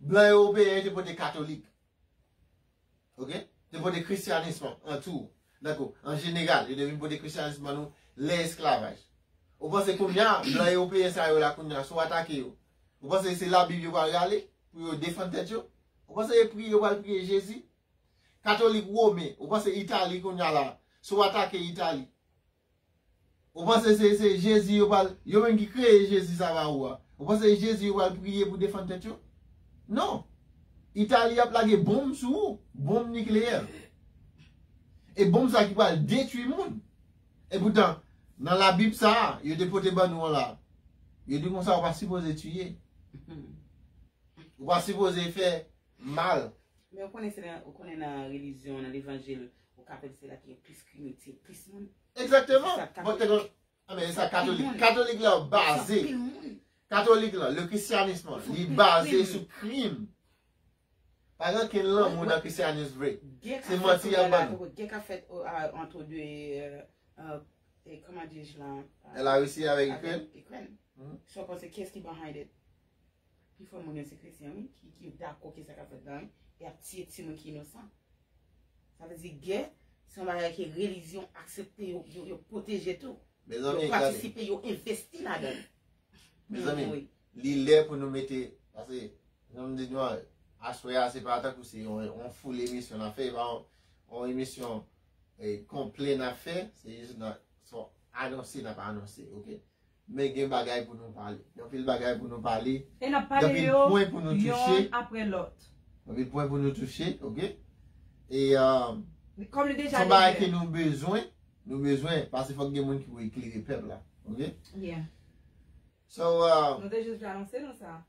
Blan ewopeyen yo te pote katolik. Oke? Te pote krisyanism an tou. Dakò, an jeneral, yo te vin pote krisyanism ban nou lè esklavaj. Ou panse kounye a, blan ewopeyen sa yo la kounye a, si w atake yo, ou panse se Labib yo pral rale pou yo defann tèt yo? Ou panse e priye yo pral priye Jezi? Katolik women, ou panse Itali kounye a la, si w atake Itali, ou panse se, se Jezi yo pral, yo menm ki kreye Jezi sa ba ou a, ou panse se Jezi yo pral priye pou defann tèt yo? Non. Itali ap lage bonm sou ou, bonm nikleyè. E bonm sa ki pral detwi moun. E poutan, nan Labib sa a, yo te pote ban nou an la, yo di konsa ou pa sipoze tiye. Ou pa sipoze fè mal. Men ou konnen se nan, ou konnen nan relijyon, nan levanjil, ou ka pèdi se la ki gen plis krim, ki tiye plis moun. Egzakteman. Sa Bon, te katolik. Anben, sa katolik. Moun. Katolik la Sa baze. Pil moun. Katolik la, le christianisme, Fou li pil baze krim. Sou krim. Pa gen okenn lanmou nan krisyanis vre. Gè Se ka fèt manti kounye y ap a la, ban nou. Gè ka fèt o- a- entre deux, euh, euh, et comment dirais-je là, euh, La Risi avèk avèk Ikrèn. Ikrèn. Mhm. So, panse kiyès ki behind it? Pifò moun yo se kretyen, wi, ki, ki dakò ke sa k ap fèt la, wi, e ap tiye timoun ki inosan. Sa vle di gè, se yon bagay ke relijyon aksepte, yo, yo, yo pwoteje tou. Mezanmi, Yo gade. Patisipe, yo envesti ladan l. Mezanmi, Wi. Li lè pou nou mete, paske, jan m di nou an, aswè a, se pa tankou se yon, yon full emisyon n ap fè, e pa yon, yon emisyon, eh, konplè n ap fè, se jis nan, se yon anonse n ap anonse, oke? Men gen bagay pou nou pale. Gen anpil bagay pou nou pale. E n ap Gen pale anpil yo pwen pou nou touche. Youn apre lòt. Gen anpil pwen pou nou touche, oke? E, um, Kòm li deja se yon bagay ke nou bezwen, nou bezwen, paske fòk gen moun ki pou eklere pèp la, oke? Yeah. So, uh, Nou te jis vle anonse nou sa.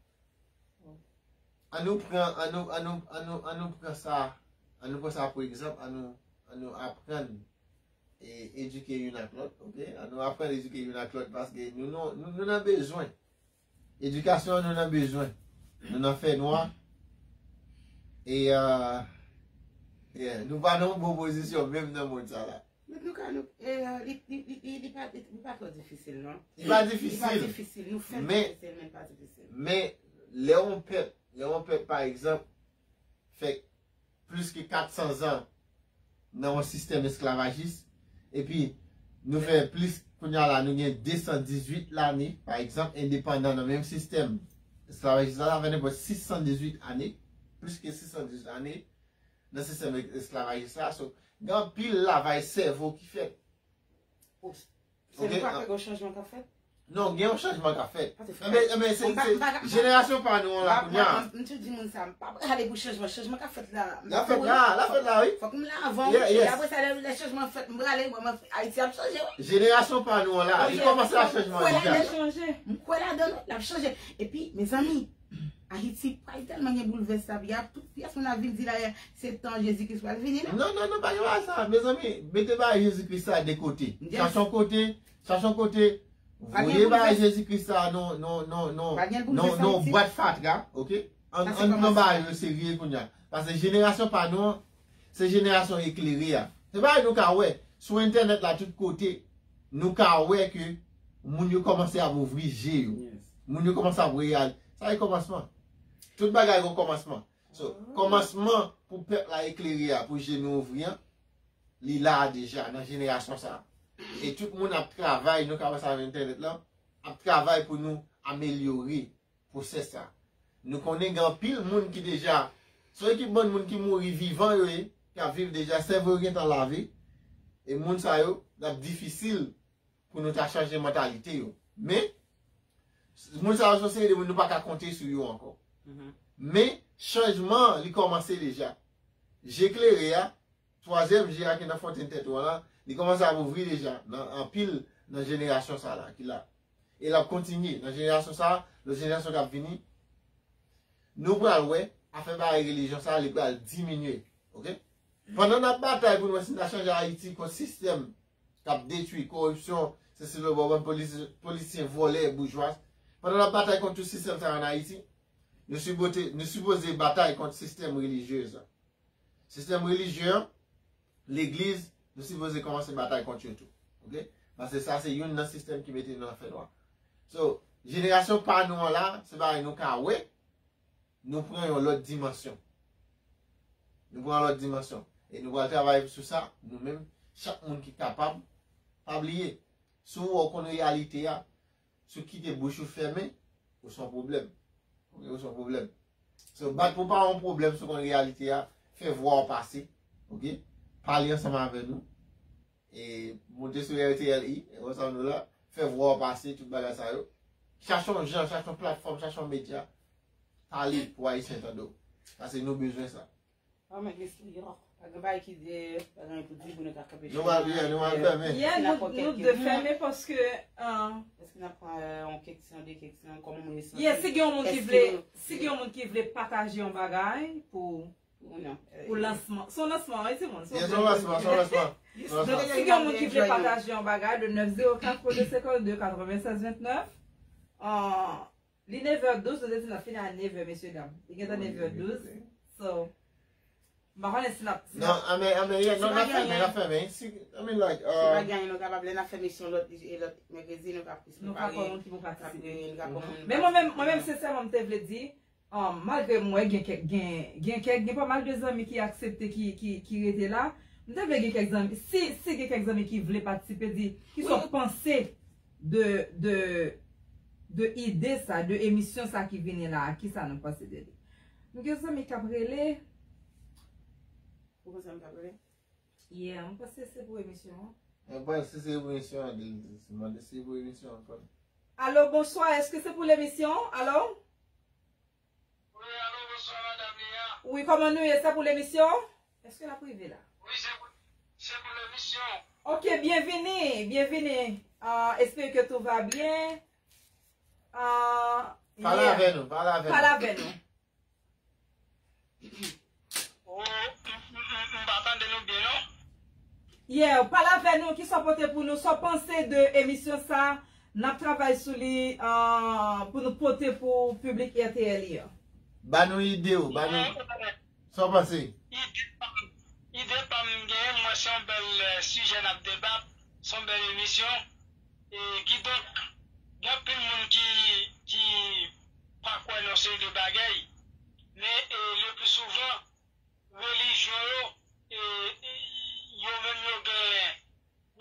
An nou pran, an nou, an nou, an nou, an nou pran sa, an nou pran sa pou egzanp, an nou, an nou aprann e edike youn ak lòt, oke? An nou aprann edike youn ak lòt, paske nou, nou, nou, nou nan bezwen. Edikasyon an, nou nan bezwen. Nou nan fènwa. E, uh, yeah, nou pa nan yon bon pozisyon, menm nan mond sa la. Met nou ka nou, e, li, li, li, li, li pa, li, li pa twò difisil, non. Li pa Li pa difisil. Difisil, nou fè l Men, difisil, men li pa difisil. Men, lè yon pèp, lè yon pèp, pa egzanp, fè plis ke kat san zan nan yon sistèm esklavajis, epi nou fè plis, kounye a la, nou gen de san dizuit lane, pa egzanp, endepandan nan menm sistèm esklavajis la, sa fè nenpòt sis san dizuit ane, plis ke sis san dizuit ane, nan sistèm es- esklavajis la. So, gen anpil lavaj sèvo ki fèt. Ou- Se Oke, nou pa ah. kwè gen chanjman k ap fèt? Non, gen yon chanjman k ap fèt. Paske Enben, enben, se, M pa- se m pa- jenerasyon pa nou an la, m pa- kounye a. M- m- m tou di moun sa, m pa prale pou chanjman. Chanjman k ap fèt la. L ap fèt la, l ap fèt la, wi. Fòk m la avan. Yeah, yes. E apre sa, lè, lè chanjman fèt, m prale, mwen, mwen, Ayiti ap chanje, wi. Jenerasyon pa nou an la, li Oje, kòmanse ap chanje kwè manje ladan a. l. Chanje. M kwè ladan l, l ap chanje. Epi, mezanmi, Ayiti pral tèlman gen boulvès la, y a tout pyès moun ap vin di la, se tan Jezi Kris pral vini la. Non, non, non, pa gen bagay sa. Mezanmi, mete bagay Jezi Kris sa de kote. Chache yon kote, chache yon kote, voye bagay Jezi Kris sa non, non, non, non, non, non, bwat fatra, ok? Ann, ann pran bagay yo serye kounye a. Paske jenerasyon pa nou an, se jenerasyon eklere a. Se bagay nou ka wè sou entènèt la tout kote. Nou ka wè ke moun yo kòmanse ap ouvri je yo. Moun yo kòmanse ap reyalize. Sa e kòmansman. Tout bagay gen kòmansman. So, kòmansman pou pèp la eklere a, pou je nou ouvri an, li la deja nan jenerasyon sa. E tout moun ap travay, nou ka wè sa nan entènèt lan, ap travay pou nou amelyore pwosès sa. Nou konnen gen anpil moun ki deja, se yon ekip bann moun ki mouri vivan yo ye, k ap viv deja, sèvo yo gentan lave, e moun sa yo, l ap difisil pou nou ta chanje mantalite yo. Men, moun sa yo se yon seri de moun nou pa ka konte sou yo ankò. Men, chanjman an, li kòmanse deja. Je klere a, twazyèm je a ki nan fontenn tèt ou an la, li kòmanse ap ouvri deja nan anpil nan jenerasyon sa la ki la. E l ap kontinye nan jenerasyon sa, lòt jenerasyon k ap vini. Nou pral wè afè bagay relijyon sa, li pral diminye. Ok? Pandan n ap batay pou n wè si n ta chanje Ayiti kont sistèm k ap detwi, koripsyon, sesi lobò, bann polis, politisyen vòlè, boujwa. Pandan n ap batay kont tout sistèm sa yo ann Ayiti, nou sipoze, nou sipoze batay kont sistèm relijyez la. Sistèm relijye an, legliz, nou sipoze kòmanse batay kont yo tou. Ok? Paske sa se youn nan sistèm ki mete nou nan fènwa. So, jenerasyon pa nou an la, se bagay nou ka wè, nou pran yon lòt dimansyon. Nou pran yon lòt dimansyon. E nou pral travay sou sa, nou menm, chak moun ki kapab, pa bliye, si w wè w konn reyalite a, si w kite bouch ou fèmen, ou se yon pwoblèm. Ok, ou se yon pwoblèm. So, bat pou w pa yon pwoblèm, si w konn reyalite a, fè vwa w pase. Ok? Pale ansanm avè nou. E monte sou R T L I, e wè sa nou la, fè vwa w pase, tout bagay sa yo. Chache yon jan, chache yon platfòm, chache yon medya. Pale pou Ayisyen tande w. Paske nou bezwen sa. Oh, men, mesye, yo, pa gen bagay ki de, pa gen pou di, pou nou ta kanpe. Nou pral, yeah, nou pral fèmen. Yeah, nou, nou dwe fèmen paske, ah, èske n ap pran, euh, yon keksyon, de keksyon, kòman moun yo santi? Yeah, si gen yon moun ki vle, si gen yon moun ki vle pataje yon bagay pou, pou lansman. Se yon lansman, wi, timoun? Yeah, se yon lansman, se yon lansman. Si gen yon moun ki vle pataje yon bagay, de nèf zewo kat pou de senkannde katrevensèz vennèf. Ah, li nevè douz, nou te di n ap fini a nevè, mesye dam. Li gentan nevè douz. So, m pa konnen si n ap, si n ap. Non, I mean, I mean, yeah, non, n ap fèmen, n ap fèmen. Si, I mean, like, si pa genyen, nou kapab, lè n ap fè misyon lòt, e lòt mèkredi, nou ka plis prepare. Nou ka konn moun ki pou patisipe. Nou ka konn moun. Men mwen menm, mwen menm, sensèman, m te vle di, um, malgre m wè gen kèk, gen, gen kèk, gen pa mal de zanmi ki aksepte, ki, ki, ki rete la, m te vle gen kèk zanmi, si, si gen kèk zanmi ki vle patisipe, di, kisa w panse de, de, de ide sa, de emisyon sa ki vini la, kisa nou panse de li? Nou gen zanmi k ap rele. Ou panse m k ap rele? Yeah, m panse se pou emisyon an. Mwen panse se pou emisyon an, li mande si se pou emisyon an, fò. Alo, bonswa, èske se pou lemisyon? Alo? Wi, alo, bonswa, madanm Lia. Wi, kòman nou ye? Se pou lemisyon? Èske l ap rive la? Wi, se pou, se pou lemisyon. Ok, byenvini, byenvini. Ah, espere que tout va bien. Ah, pale avè nou, pale avè nou. Pale avè nou. Oh, m, m, m, m pa tande nou byen, non. Yeah, pale avè nou, kisa w pote pou nou, sa w panse de emisyon sa, n ap travay sou li, ah, pou nou pote pou piblik R T L I an. Ba nou ide w, ba nou, sa w panse? Ide pa m, ide pa m genyen, m wè se yon bèl, eh, sijè n ap debat, se yon bèl emisyon. E, kidonk, gen anpil moun ki, ki pa kwè nan seri de bagay, men, e, le pli souvan, relijyon yo, e, e, yo menm yo gen,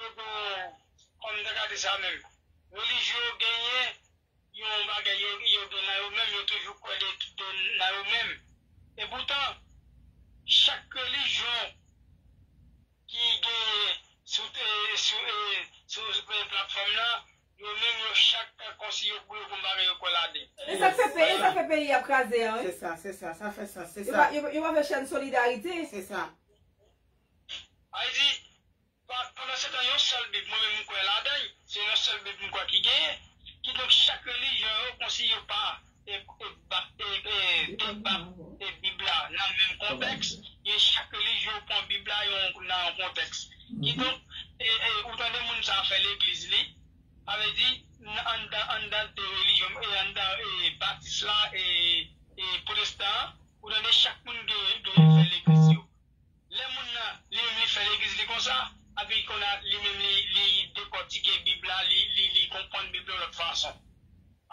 yo gen, kòman m ta ka di sa menm, relijyon yo genyen yon bagay yo, yo gen nan yo menm, yo toujou kwè de, de, nan yo menm. Epoutan, chak relijyon ki genyen sou, e, sou, e, sou, sou platfòm nan, yo menm yo chak kòmsi yo, yo gon bagay yo kwè ladan. E sa k fè peyi, e sa k fè peyi ap kraze an, wi. Se sa, se sa, sa fè sans, se sa. Yo pa, yo, yo pa fè chèn solidarite. Se sa. Ayiti, pa, pandan se tan, yon sèl Bib, mwen menm m kwè ladan l, se yon sèl Bib m kwè ki genyen. Kidonk, chak relijyon yo, kòmsi yo pa, e, e, ba- e, e, tout ba- e, Bib la nan menm kontèks, e chak relijyon pran Bib la yon, nan yon kontèks. Kidonk, e, e, ou tande moun sa fè legliz li, sa vle di, nan, anndan, anndan de relijyon, e, anndan, e, batis la, e, e, pwotestan an, ou tande chak moun gen, gen fè legliz yo. Lè moun nan, li menm li fè legliz li konsa, epi kounye a, li menm li, li dekòtike Bib la, li, li, li konprann Bib la yon lòt fason.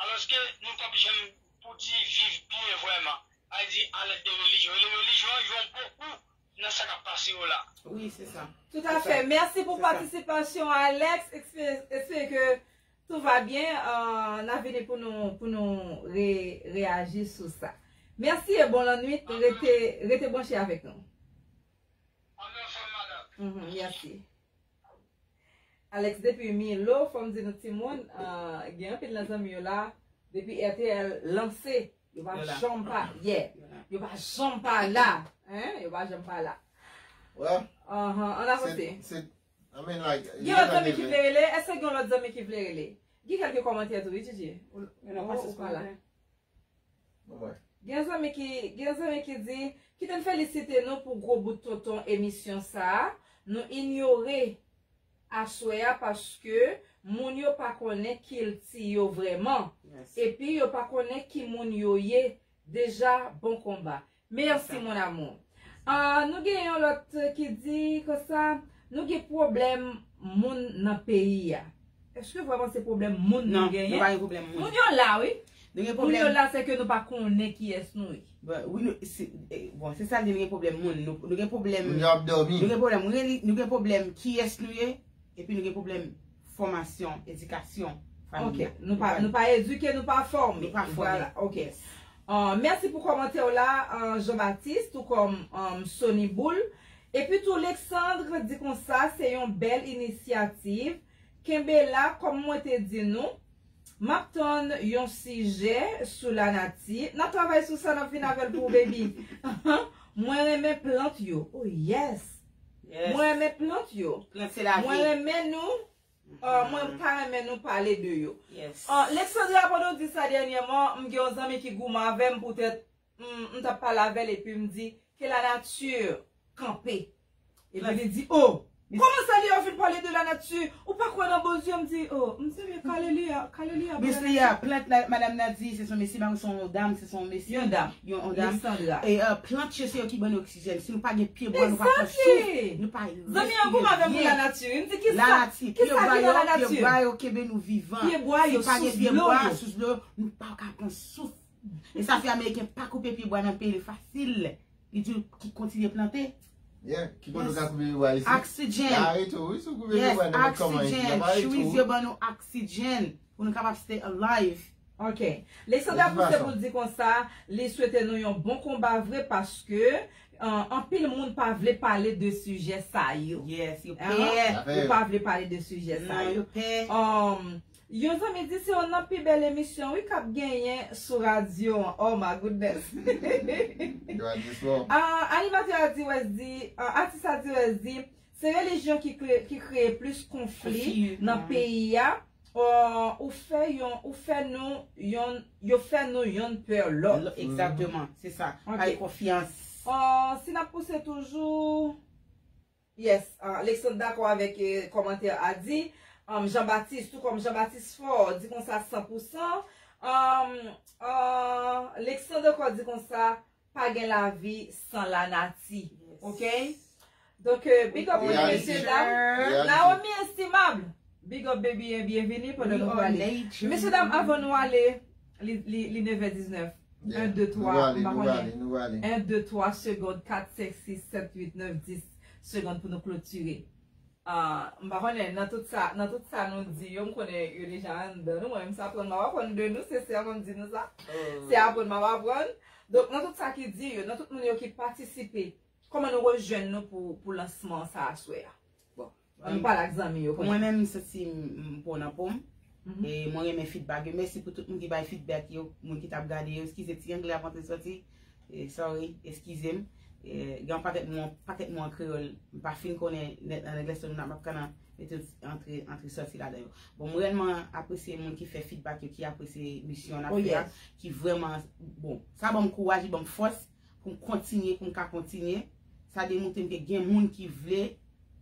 Alòske nou p ap janm pou di viv byen vrèman. A di alèd de relijyon. E relijyon an jwe yon gwo kou nan sa k ap pase yo la. Wi, se sa. Tout à fait. Merci pour participation, Alex. Espere, espere que tout va bien. Euh, n a vini pour nous, pour nous ré, réagir sur ça. Merci et bon la nuit. Rete, rete branché avec nous. Ann anfòm, madanm. Mhm, merci. Alex, depi Milo, fò m di nou timoun, euh, gen anpil nan zanmi yo la, depi R T L lanse, yo pa janm pa, yeah, yo pa janm pa la, hein, yo pa janm pa la. Well, Anhan, ann avanse. Se, I mean, like, Gen lòt zanmi ki vle rele, èske gen lòt zanmi ki vle rele? Gen kèlke kòmantè tou, wi, Gigi? Ou, ou pa la. Gen zanmi ki, gen zanmi ki di, kite m felisite nou pou gwo bout tonton emisyon sa a. Nou inyore aswè a paske moun yo pa konnen kilti yo vrèman. Epi yo pa konnen ki moun yo ye. Deja, bon konba. Merci, mon amour. Ah, nou gen yon lòt ki di konsa, nou gen pwoblèm moun nan peyi a. Èske vrèman se pwoblèm moun nou genyen? Non, nou pa gen pwoblèm moun. Moun yo la, wi. Nou gen Moun yo pwoblèm. La, se ke nou pa konnen kiyès nou ye. Bon, wi, nou, si, eh, bon, se sa l di, nou gen pwoblèm moun. Nou, nou gen pwoblèm. Moun yo ap dòmi. Nou gen pwoblèm reli-, nou gen pwoblèm kiyès nou ye, epi nou gen pwoblèm fòmasyon, edikasyon, fanmi Ok, an. nou pa, nou pa edike, nou pa fòme. Nou pa fòme. Voilà, ok. Ah, mèsi pou kòmantè w la, ah, Jean-Baptiste, tou kòm ah, Sony Boule. Epi tou, Lexandre di konsa, se yon bèl inisyativ. Kenbe la, kòm mwen te di nou, m ap tann yon sijè sou lanati. N ap travay sou sa, n ap vin avè l pou ou, baby. Mwen renmen plant yo. Oh, yes. Yes. Mwen renmen plant yo. Plant se lavi. Mwen renmen nou. Ah, mwen ta renmen nou pale de yo. Yes. Ah, Lexandra, pandan w di sa dènyèman, m gen yon zanmi ki goumen avè m poutèt m, m t ap pale avè l epi m di, ke la nature kanpe. Epi li di, oh, kòman sa li yo vin pale de la nature? Ou pa kwè nan Bondye? M di, oh, m di, men Kalelia, Kalelia. Mesye a, plant la, madanm nan di, se son mesye, pa se yon dam, se son mesye. Yon dam. Yon, yon dam. Lexandra. E euh, plant yo se yo ki ban nou oksijèn. Si nou pa gen pyebwa, nou pa pran souf. Nou pa Zanmi an goumen avè m pou la nature. M di, ki sa? Lanati, Ki sa ki nan la nature? Pyebwa yo kenbe nou vivan. Pyebwa yo, si pa gen sous pyebwa, dlo yo. Sous dlo, nou pa ka pran souf. E sa fè Ameriken pa koupe pyebwa nan peyi l fasil. Li di ki kontinye plante. Yeah, ki kote w ka koupe pyebwa isi? Oxygen. Arete wi, si w koupe Yes, pyebwa nenpòt kòman isi, oxygen. l ap arete Trees wi. Yo ban nou oxygen pou nou kapab stay alive. Ok. Lexandra pouse pou l di konsa, li swete nou yon bon konba vre paske euh, anpil moun pa vle pale de sijè sa yo. Yes, yo Hein? pè. Yo pa vle pale de sijè sa Non, yo. Yo pè. Um, yo zanmi di se yon nan pi bèl emisyon wi k ap genyen sou radyo an. Oh my goodness. Yo a di sou. Ah, animatè a di wè di, ah, atis a di wè di, se relijyon ki kreye, ki kreye plis konfli Konfli, nan mhm. Peyi a. Ah, ou fè yon, ou fè nou yon, yo fè nou yonn pè lòt. Exactement, c'est ça. Ok. Ay konfyans. Ah, si n ap pouse toujou, yes, ah, Alexandre dakò avèk eh, kòmantè a di, um, Jean-Baptiste, tou kòm Jean-Baptiste Faure, di konsa san pou san, um, ah, Alexandre ankò di konsa, pa gen lavi san lanati. Ok? Donk, euh, big up pou nou, mesye dam. Naomi Estimable, big up, baby, and bienvenue pandan nou prale. Mesye dam, avan nou ale, li, li, li nèf è diznèf. Un, deux, trois, m pa konnen. Un, deux, trois secondes, quatre, cinq, six, sept, huit, neuf, dix secondes pou nou klotire. Ah, m pa konnen, nan tout sa, nan tout sa nou di yo, m konnen yo deja anndan nou. Mwen menm sa aprann, m ap aprann de nou, se sèman m di nou sa. Se aprann m ap aprann. Donk, nan tout sa ki di yo, nan tout moun yo ki patisipe, kòman nou rejwenn nou pou, pou lansman sa aswè a? Bon, ann pale ak zanmi yo. Pou mwen menm, m santi m, m po nan po m. E mwen renmen feedback yo. Mèsi pou tout moun ki bay feedback yo, moun ki t ap gade yo. Eskize ti anglè ap antre soti. E sorry, eskize m. Eh, gen yon pakèt mo, pakèt mo an kreyòl, m pa fin konnen nèt an anglè, so m ap, m ap ka nan mete antre, antre sòti ladan yo. Bon, mwen reyèlman apresye moun ki fè feedback yo, ki apresye misyon n ap fè a, ki vrèman, bon, sa ban m kouraj, li ban m fòs pou m kontinye, pou m ka kontinye. Sa demontre m ke gen moun ki vle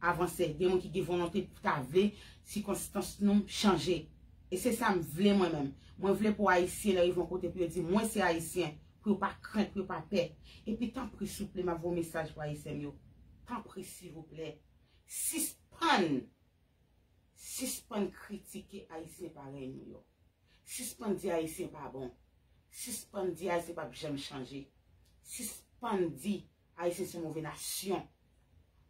avanse, gen moun ki gen volonte pou ta vle sikonstans nou chanje. E se sa m vle mwen menm. Mwen vle pou Ayisyen nan rive yon kote pou yo di, "Mwen se Ayisyen," pou yo pa krent, pou yo pa pè. Epi tanpri, souple, m ap voye mesaj pou Ayisyen m yo. Tanpri, silvouplè, sispann, sispann kritike Ayisyen parèy nou yo. Sispann di Ayisyen pa bon. Sispann di Ayisyen p ap janm chanje. Sispann di Ayisyen se move nasyon.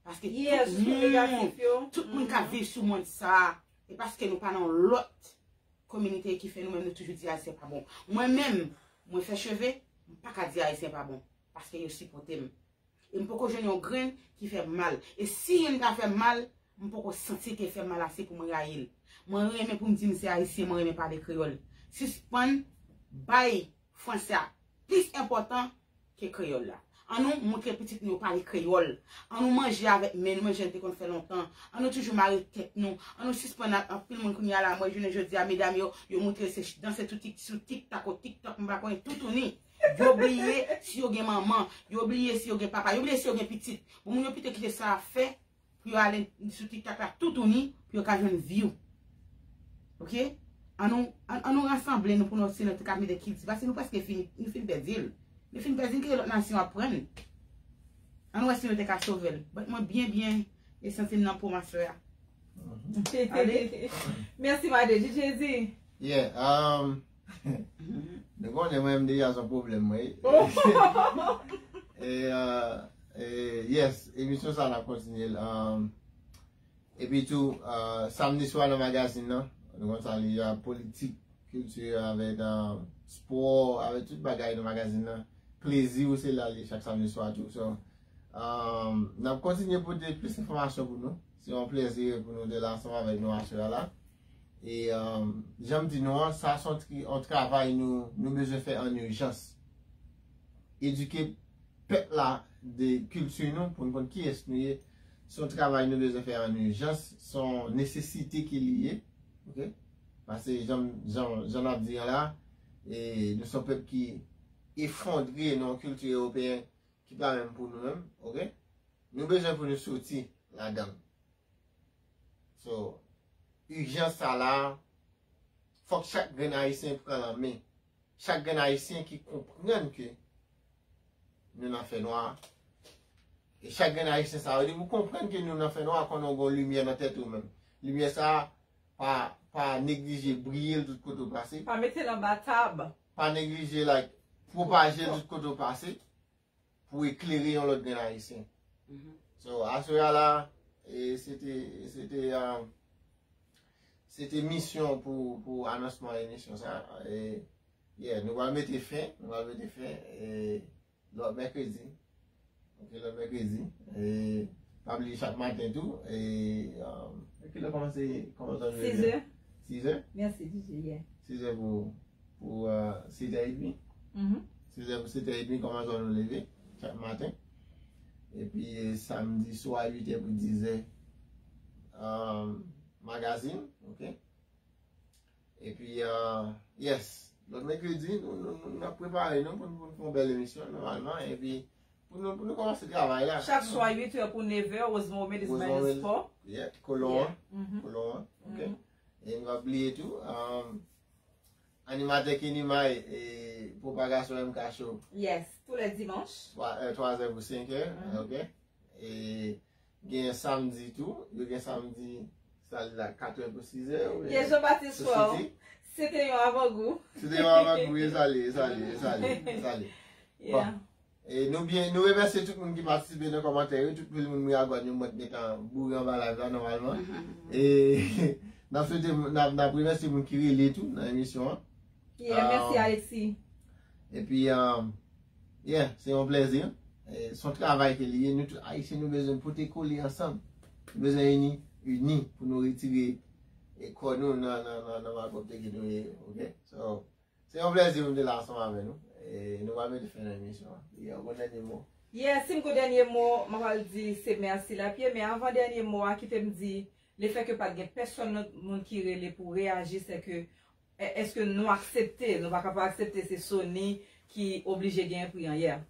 Paske tout moun, tout moun k ap viv sou mond sa a, e paske nou pa nan lòt kominote ki fè nou menm nou toujou di Ayisyen pa bon. Mwen menm, mwen fè cheve, m pa ka di Ayisyen pa bon. Paske yo sipòte m. E m poko jwenn yon grenn ki fè m mal. E si youn ta fè m mal, m poko santi ke fè m mal ase pou mwen rayi l. Mwen renmen pou m di m se Ayisyen, mwen renmen pale kreyòl. Sispann bay fransè a plis enpòtan ke kreyòl la. An nou montre pitit nou yo pale kreyòl. An nou manje avèk men nou, menm jan nou te konn fè lontan. An nou toujou mare tèt nou. An nou sispann ak anpil moun kounye a la, mwen jounen jodi a, medam yo, yo montre se danse sou Tik, sou TikTok, TikTok, m pa konnen toutouni. Yo bliye si yo gen manman, yo bliye si yo gen papa, yo bliye si yo gen pitit. Bon, moun yo pito kite sa ap fè pou yo ale sou TikTok la toutouni pou yo ka jwenn view. Oke? An nou, an, an nou rasanble nou pou nou, si nou te ka mete kilti, paske nou prèske fini, nou fin pèdi l. Nou fin pèdi l, kite lòt nasyon ap pran l. An nou wè si nou te ka sove l. But mwen byen, byen, e santi m nan po m aswè a. Ale. Mèsi, Made. D J D. Yeah, um, nou konnen mwen menm deja se yon pwoblèm mwen ye. E, uh, e, yes, emisyon sa n ap kontinye l. Um, epi tou, uh, samdi swa nan magazin nan, nou konn sa li a, politik, kilti avèk, uh, spò, avèk tout bagay nan magazin nan. Plezi ou se la li chak samdi swa tou. So, um, n ap kontinye pote plis enfòmasyon pou nou. Se yon plezi pou nou te la ansanm avèk nou aswè a la. E, um, jan m di nou an, sa se yon tri-, yon travay nou, nou bezwen fè an ijans. Edike pèp la de kilti nou, pou n konn kiyès nou ye. Se yon travay nou bezwen fè an ijans, se yon nesesite ke li ye. Oke? Paske jan, jan, jan n ap di an la, e nou se yon pèp ki efondre nan yon kilti ewopeyen ki pa menm pou nou menm, oke? Nou bezwen pou nou soti ladan l. So, ijans sa la, fòk chak grenn Ayisyen pran lanmen. Chak grenn Ayisyen ki konprann ke nou nan fènwa. E chak grenn Ayisyen sa yo, depi w konprann ke nou nan fènwa, konnen w gen yon limyè nan tèt ou menm. Limyè sa, pa, pa neglije briye l tout kote w pase. Pa mete l anba tab. Pa neglije, like, pwopaje l tout kote w pase pou eklere yon lòt grenn Ayisyen. So, aswè a la, e, se te, se te, um, se te misyon pou, pou anonsman emisyon sa. E, yeah, nou pral mete fen, nou pral mete fen, e, lòt mèkredi. Ok, lòt mèkredi. E, pa bliye chak maten tou. E, um, kilè w kòmanse, kòmanse levé? Sizè. Sizè? Mèsi, D J, yeah. Sizè pou, pou, uh, setè edmi. Sizè pou setè edmi, kòmanse nou leve chak maten. Epi, e, samdi swa, uitè pou dizè, um, magazin, oke? Epi, uh, yes, lòt mèkredi, nou, nou, nou, n ap prepare nou pou, pou n fè yon bèl emisyon, nòmalman. Epi, pou nou, pou nou kòmanse travay la. Chak swa, uitè pou nevè, Rosemond Romédis Rosemond Maestro. Yeah, kolon an. Kolon an, oke. E n pa bliye tou, um, animatè Kenny May e pwopagasyon M K Show. Yes, tous les dimanches. Twa, e, twazè pou senkè, oke. E gen samdi tou, yo gen samdi, sa li la, katrè pou sizè, oubyen Gen Jean Baptiste Soir. Se te yon avangou. Se te yon avangou, e sa li, e sa li, e sa li, e sa li. Bon. E nou byen, nou remèsye tout moun ki patisipe nan kòmantè yo, tout moun Miragwàn yo mwen t gentan boure anba live la nòmalman. E n ap swete, n ap, n ap remèsye moun ki rele tou nan emisyon an. Yeah, mèsi, um, Alexis. Epi, um, yeah, se yon plèzi. E, se yon travay ke li ye. Nou tout Ayisyen, nou bezwen pote kole ansanm. Nou bezwen ini, ini pou nou retire, e, kò nou nan, nan, nan, nan malpwòpte ke nou ye, oke? So, se yon plèzi pou m te la ansanm avè nou. E nou pral mete fen nan emisyon an. Yeah, bon dènye mo. Yeah, si m gon dènye mo, m ap al di se mèsi Lapye, men avan dènye mo a, kite m di, lefètke pa t gen pèsonn lòt moun ki rele pou reyaji, se ke, e- èske nou aksepte, nou pa kapab aksepte se Sony ki oblije gen pri an, yeah.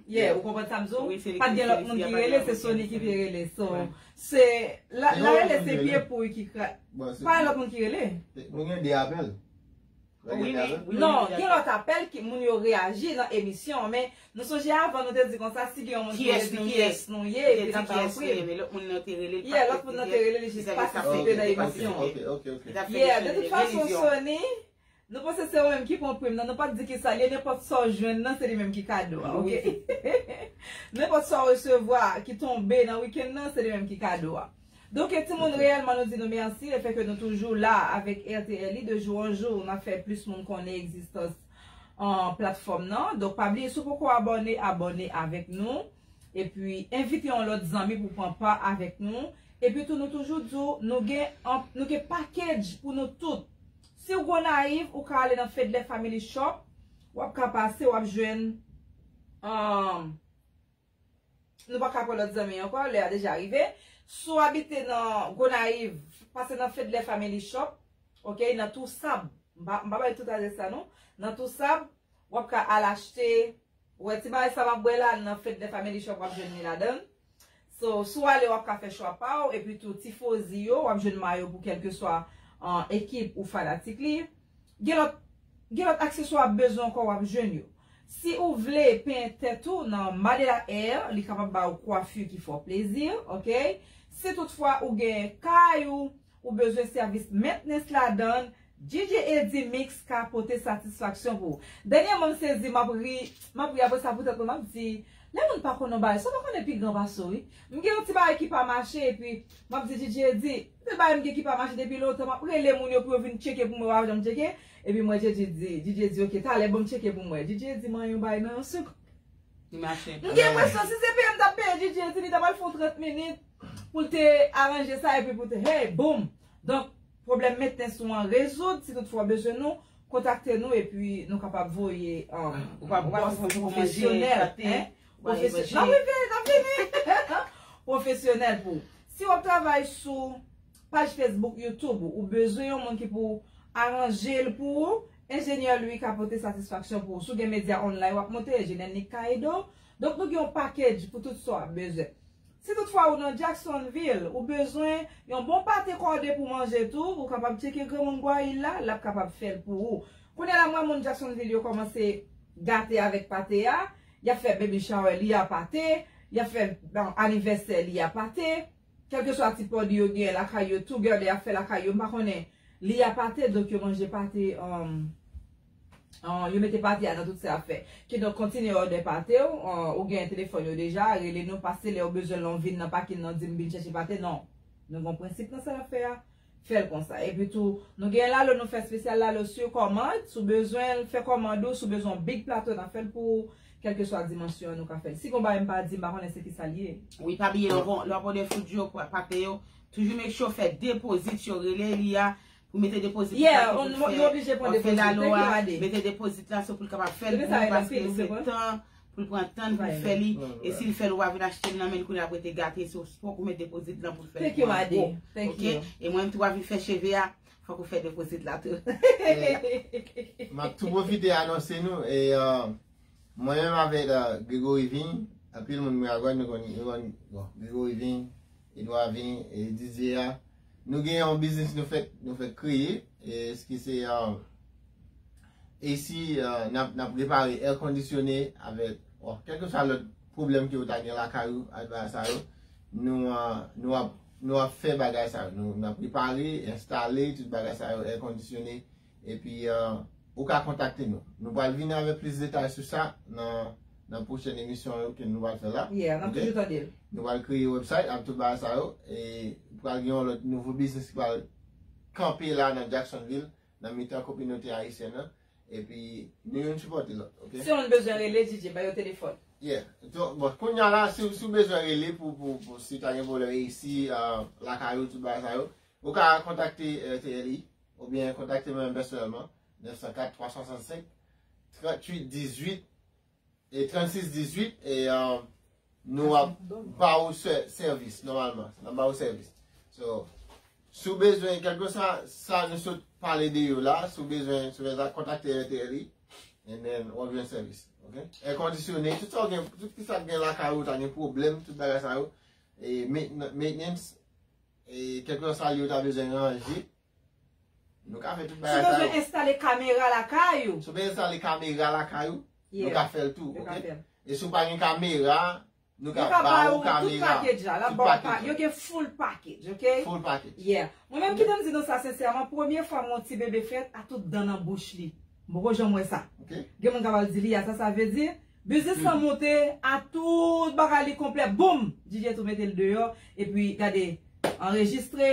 Yeah, ou konprann sa m di w? Pa t gen lòt moun ki rele, se Sony ki te rele. So, se la, la rele se pye pou ki kra-, pa lòt moun ki rele. Nou gen de apèl. Non, gen lòt apèl ki moun yo reyaji nan emisyon, men nou sonje avan nou te di konsa, si gen yon moun ki rele, di kiyès nou ye, epi n ap ba yo pri. Yeah, lòt moun nan te rele, li jis patisipe nan emisyon. Yeah, de tout fason, Sony, nou panse se ou menm ki pran pri m nan, nou pa t di ki sa l ye, nenpòt sa w jwenn nan, se li menm ki kado a, ok? Nenpòt sa w resevwa ki tonbe nan wikenn nan, se li menm ki kado a. Donk, timoun, reyèlman, nou di nou mèsi, lefètke nou toujou la avèk R T L I, de jou an jou, n ap fè plis moun konnen egzistans, an, platfòm nan. Donk, pa bliye, si w poko abòne, abòne avèk nou. Epi, envite yon lòt zanmi pou pran pa avèk nou. Epi tou, nou toujou di w, nou gen, an- nou gen package pou nou tout. Si w Gonayiv, ou ka ale nan Fedlè Family Shop, w ap ka pase, w ap jwenn, an, nou pa ka pran lòt zanmi ankò, lè a deja rive. Si w abite nan Gonayiv, pase nan Fedlè Family Shop, ok, nan Tousab. M pa, m pa bay tout adrès la non. Nan Tousab, w ap ka al achte, ou wè ti bagay sa m ap bwè la, nan Fedlè Family Shop, w ap jwenn li ladan l. So, si w ale, w ap ka fè chwa pa w, epi tou, tifozi yo, w ap jwenn mayo pou kèlkeswa, an, ekip ou fanatik li. Gen lòt, gen lòt akseswa w ap bezwen ankò, w ap jwenn yo. Si ou vle penyen tèt ou nan Madela Hair, li kapab ba ou kwafi ki fè w plezi, ok? Si toutfwa ou gen kay ou, ou bezwen sèvis mentnens ladan l, D J Eddy Mix ka pote satisfaksyon pou ou. Dènyèman, m sezi, m ap ri, m ap ri apre sa pou tèt mwen, m ap di, lè moun pa konn yon bagay, sa w pa konnen pi gran pase w, wi. M gen yon ti bagay ki pa mache, epi m ap di D J Eddy, se bagay m gen ki pa mache depi lontan, m ap rele moun yo pou yo vin tcheke pou mwen, yo pa janm tcheke. Epi m wè D J di, D J di, ok, talè, ban m tcheke pou m wè. D J di, manyen yon bagay nan yon sou. Li mache. M gen enpresyon, si se peye m t ap peye D J Eddy, li ta pral fè yon trant minit pou l te aranje sa, epi pou te, hey, boom! Donk, pwoblèm mentnens ou an rezoud, si toutfwa w bezwen nou, kontakte nou, epi nou kapab voye, um, ou pa bwè pou manje, pwofesyonèl, hein? Pwofesyo-, n ap rive, n ap vini. Pwofesyonèl pou. Si w ap travay sou paj Facebook, YouTube, ou bezwen yon moun ki pou aranje l pou ou, enjenyè Louis ka pote satisfaksyon pou ou. Si w gen medya online w ap monte, enjenyè Nick ka ede w. Donk, nou gen yon package pou tout sa w ap bezwen. Si toutfwa ou nan Jacksonville, ou bezwen yon bon pate kòde pou manje tou, ou kapab tcheke granmoun Gwayil la, l ap kapab fè l pou ou. Kounye a la, m wè moun Jacksonville yo kòmanse gate avèk pate a, y ap fè baby shower, li a pate, y ap fè, bon, anivèsè, li a pate. Kèlkeswa ti pòdi yo gen lakay yo, tou gèlè y ap fè lakay yo, m pa konnen, li a pate, donk yo manje pate, um, uh, yo mete pate a nan tout sa y ap fè. Kidonk, kontinye òdè pate w, uh, ou gen telefòn yo deja, rele nou, pase lè w bezwen l, lè w vin nan pakin nan, di m vin chèche pate, non. Nou gen yon prensip nan sa n ap fè a, fè l konsa. Epi tou, nou gen lalo, nou fè espesyal lalo sur commande, si w bezwen l, fè kòmand ou, si w bezwen yon big plato, n ap fè l pou ou, kèlkeswa dimansyon an, nou ka fè l. Si gon bagay m pa di, m pa konnen se kisa l ye. Wi, pa bliye, lè w, lè w ap òdè food yo, pa- pate yo, toujou make sure fè depozit yo, rele li a, pou mete depozit Yeah, pate pou l fè, yo oblije pran depozit, lalo a, mete depozit la, se pou l kapab fè l pou ou, paske se tan pou l pran tan pou l fè li. E si l fè l, ou pa vin achte l nan men l, kounye a ap rete gate, se ou poko met depozit lan pou l fè l pran gwo. Ok? E mwen menm tou, w ap vin fè cheve a, fòk ou fè depozit la tou. M ap tou pwofite anonse nou, e, uh, mwen menm avèk, uh, Gregory Vin, anpil moun mwen avè nou konn, nou konn, bon, Gregory Vin, Edouard Vin, e Didier a. Nou gen yon biznis nou fèk, nou fèk kreye, e ki se, uh, A C, uh, n ap, n ap repare air conditionné avèk, bon, kèlkeswa lòt pwoblèm ke ou ta gen lakay ou, ak bagay sa yo. Nou, uh, nou ap, nou ap fè bagay sa yo. Nou, n ap repare, enstale, tout bagay sa yo, air conditionné. Epi, uh, ou ka kontakte nou. Nou pral vini avèk plis detay sou sa nan, nan pwochèn emisyon yo ke nou pral fè la. Yeah, n ap toujou tande l. Nou pral kreye website ak tout bagay sa yo. E pral gen yon lòt nouvo biznis ki pral kanpe la nan Jacksonville, nan mitan kominote ayisyèn nan. Epi, nou youn sipòte lòt, ok? Si yon bezwen rele D J, ba yo telefòn. Yeah. Donk, bon, kounye a la, si, si w bezwen rele pou, pou, pou si w ta gen pwoblèm isi, uh, lakay ou, tout bagay sa yo, ou ka kontakte R T L I, oubyen kontakte mwen pèsonèlman, nèf san kat, twa san swasannsenk, tranntuit dizuit, e trannsis dizuit, e, uh, nou ap ba ou sè- sèvis, nòmalman. N ap ba ou sèvis. So, si w bezwen, kèlkeswa sa nou sot pale de yo la, si w bezwen, si w bezwen kontakte R T L I, and then w ap jwenn sèvis. Ok? Èkondisyone, tout sa w gen, tout ki sa k gen lakay ou, ta gen pwoblèm, tout bagay sa yo, e maintenance, e kèlkeswa sa yo ta bezwen ranje, nou ka fè tout bagay sa yo. Si w bezwen enstale kamera lakay ou. Si w bezwen enstale kamera lakay ou, nou ka fè l tou, ok? E si w pa gen kamera, nou ka ba ou kamera. Tout package la, la ba ou pa, yo gen full package, ok? Full package. Yeah. Mwen menm ki te m di nou sa sensèman, premye fwa m wè yon ti bebe fèt a tout dan nan bouch li. M poko janm wè sa. Ok. Gen moun k ap al di li a, sa sa vle di? Biznis lan monte a tout bagay li konplè, boum! D J tou mete l deyò, epi gade, anrejistre.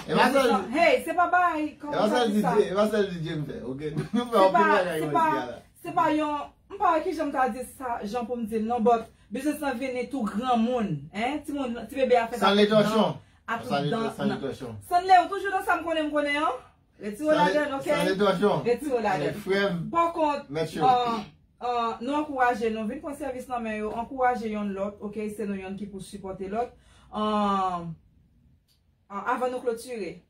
E pa sèl, hey, se pa bagay, kòman sa di sa? E pa sèl D J m fè, ok? Nou fè anpil bagay isi a la. Se pa yon, m pa wè kijan m ta di sa, jan pou m di l non, but biznis lan vini tou granmoun, en? Timoun, ti bebe a fèt a tout dan, a tout dan. Sanle, ou toujou nan sa m konnen m konnen an? Retire w ladan, ok? Retire w ladan. Pa kont, uh, uh, nou ankouraje, nou vin pran sèvis nan men yo, ankouraje yonn lòt, ok? Se nou yonn ki pou sipòte lòt. Uh, uh, avan nou klotire,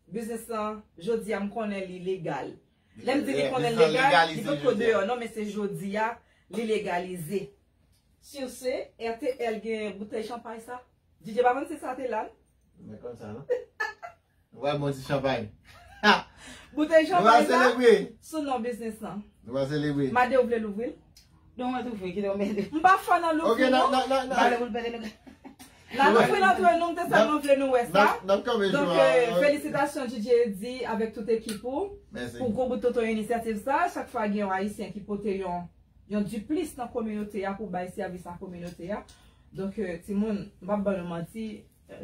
biznis lan, jodi a m konnen li legal. Lè m di li konnen l legal, li potko deyò, non, men se jodi a, li legalize. Sur ce, R T L gen boutèy chanpay sa? D J pa konn si sa te la, non? Mwen konn sa, non? Nou pral bon ti chanpay. Boutèy chanpay sa, sou non biznis lan. Nou pral selebre. Made, ou vle louvri l? Non, mwen tou fri, kite w mède. M pa fò nan louvri, non. M pa vle pou l pete nou. N a louvri l antre nou, m te sèlman vle nou wè sa. Donk, felisitasyon D J Eddy avèk tout ekip ou pou gwo bout tonton inisyativ sa. Chak fwa gen yon Ayisyen ki pote yon, yon diplis nan kominote a pou bay sèvis a kominote a. Donk, timoun, m p ap ban nou manti,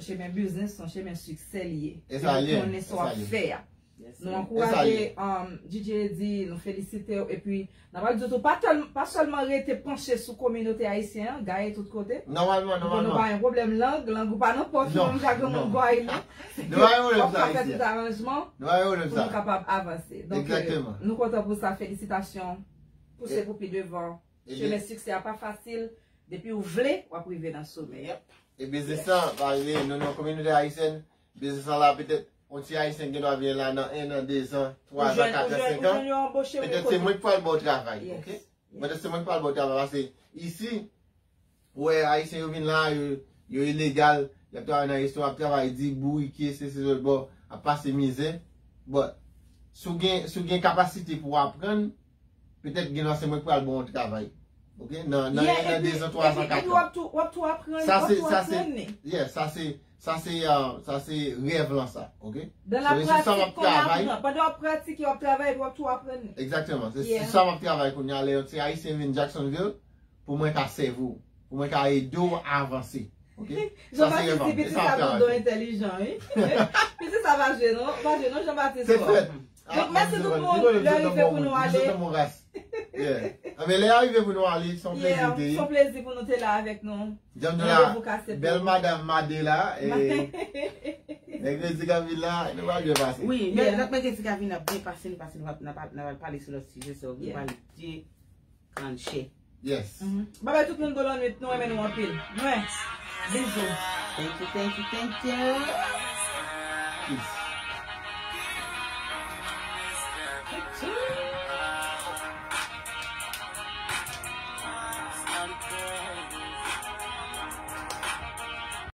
chemen biznis, se yon chemen siksè li ye. E sa l ye. Konnen sa w ap fè a. Nou ankouraje, um, D J Eddy, nou felisite w, epi n ap di tou, pa tèl-, pa sèlman rete panche sou kominote ayisyen an, gaye tout kote. Nòmalman, nòmalman. Nou pa gen pwoblèm lang, lang ou pa nan pòch ou, menm jan granmoun bay li. Nou pa gen pwoblèm sa isi a. W ap ka fè tout aranjman pou nou kapab avanse. Donk, nou kontan pou sa, felisitasyon. Pouse pou pi devan. Chemen siksè a pa fasil. Depi w vle, w ap rive nan somè. E biznis lan, pa bliye, nou nan kominote ayisyèn, biznis lan la, petèt, yon ti ayisyen gen dwa vin la nan en an, dezan, twazan, katran, senkan. Petèt se mwen ki pral ba w travay, ok? Petèt se mwen ki pral ba w travay, paske isi, ou wè, ayisyen yo vin la, yo, yo ilegal, y ap travay nan resto, ap travay di, bourike, sesi, lòtbò, ap pase mizè. But, si w gen, si w gen kapasite pou w aprann, petèt gen lòt se mwen k pral ba w yon travay. Ok? Nan, nan, nan dezan, twazan, katran. Epi w ap tou, w ap tou aprann, w ap tou aprann li. Yeah, sa se, sa se, uh, sa se rèv lan sa. Ok? So, e sou sa m ap travay. Pandan w ap pratike, w ap travay, epi w ap tou aprann li. Egzakteman. Se sou sa m ap travay kounye a, lè yon ti ayisyen vin Jacksonville, pou mwen ka sèvi w, pou mwen ka ede w avanse. Ok? Sa se rèv lan. E sa m ap travay. Jean-Baptiste, pitit sa tonton entèlijan, wi. Pitit sa pa jwe, non. Pa jwe, non, Jean-Baptiste. Se fèt. Donk, mèsi tout moun. Lè rive pou nou ale. Anben, lè a rive pou nou ale, se yon plezi te ye. Se yon plezi pou nou te la avèk nou. Randevou kase pou nou. Bèl madanm Made la, e mèkredi k ap vin la, nou pral byen pase. Wi, men lòt mèkredi k ap vin ap byen pase, nou pase, nou pral, nou pral pale sou lòt sijè, so, nou pale de Grand Chè. Yes. Babay tout moun, bòn nwit, nou renmen nou anpil. Mwen. Bizou. Thank you, thank you, thank you. Peace.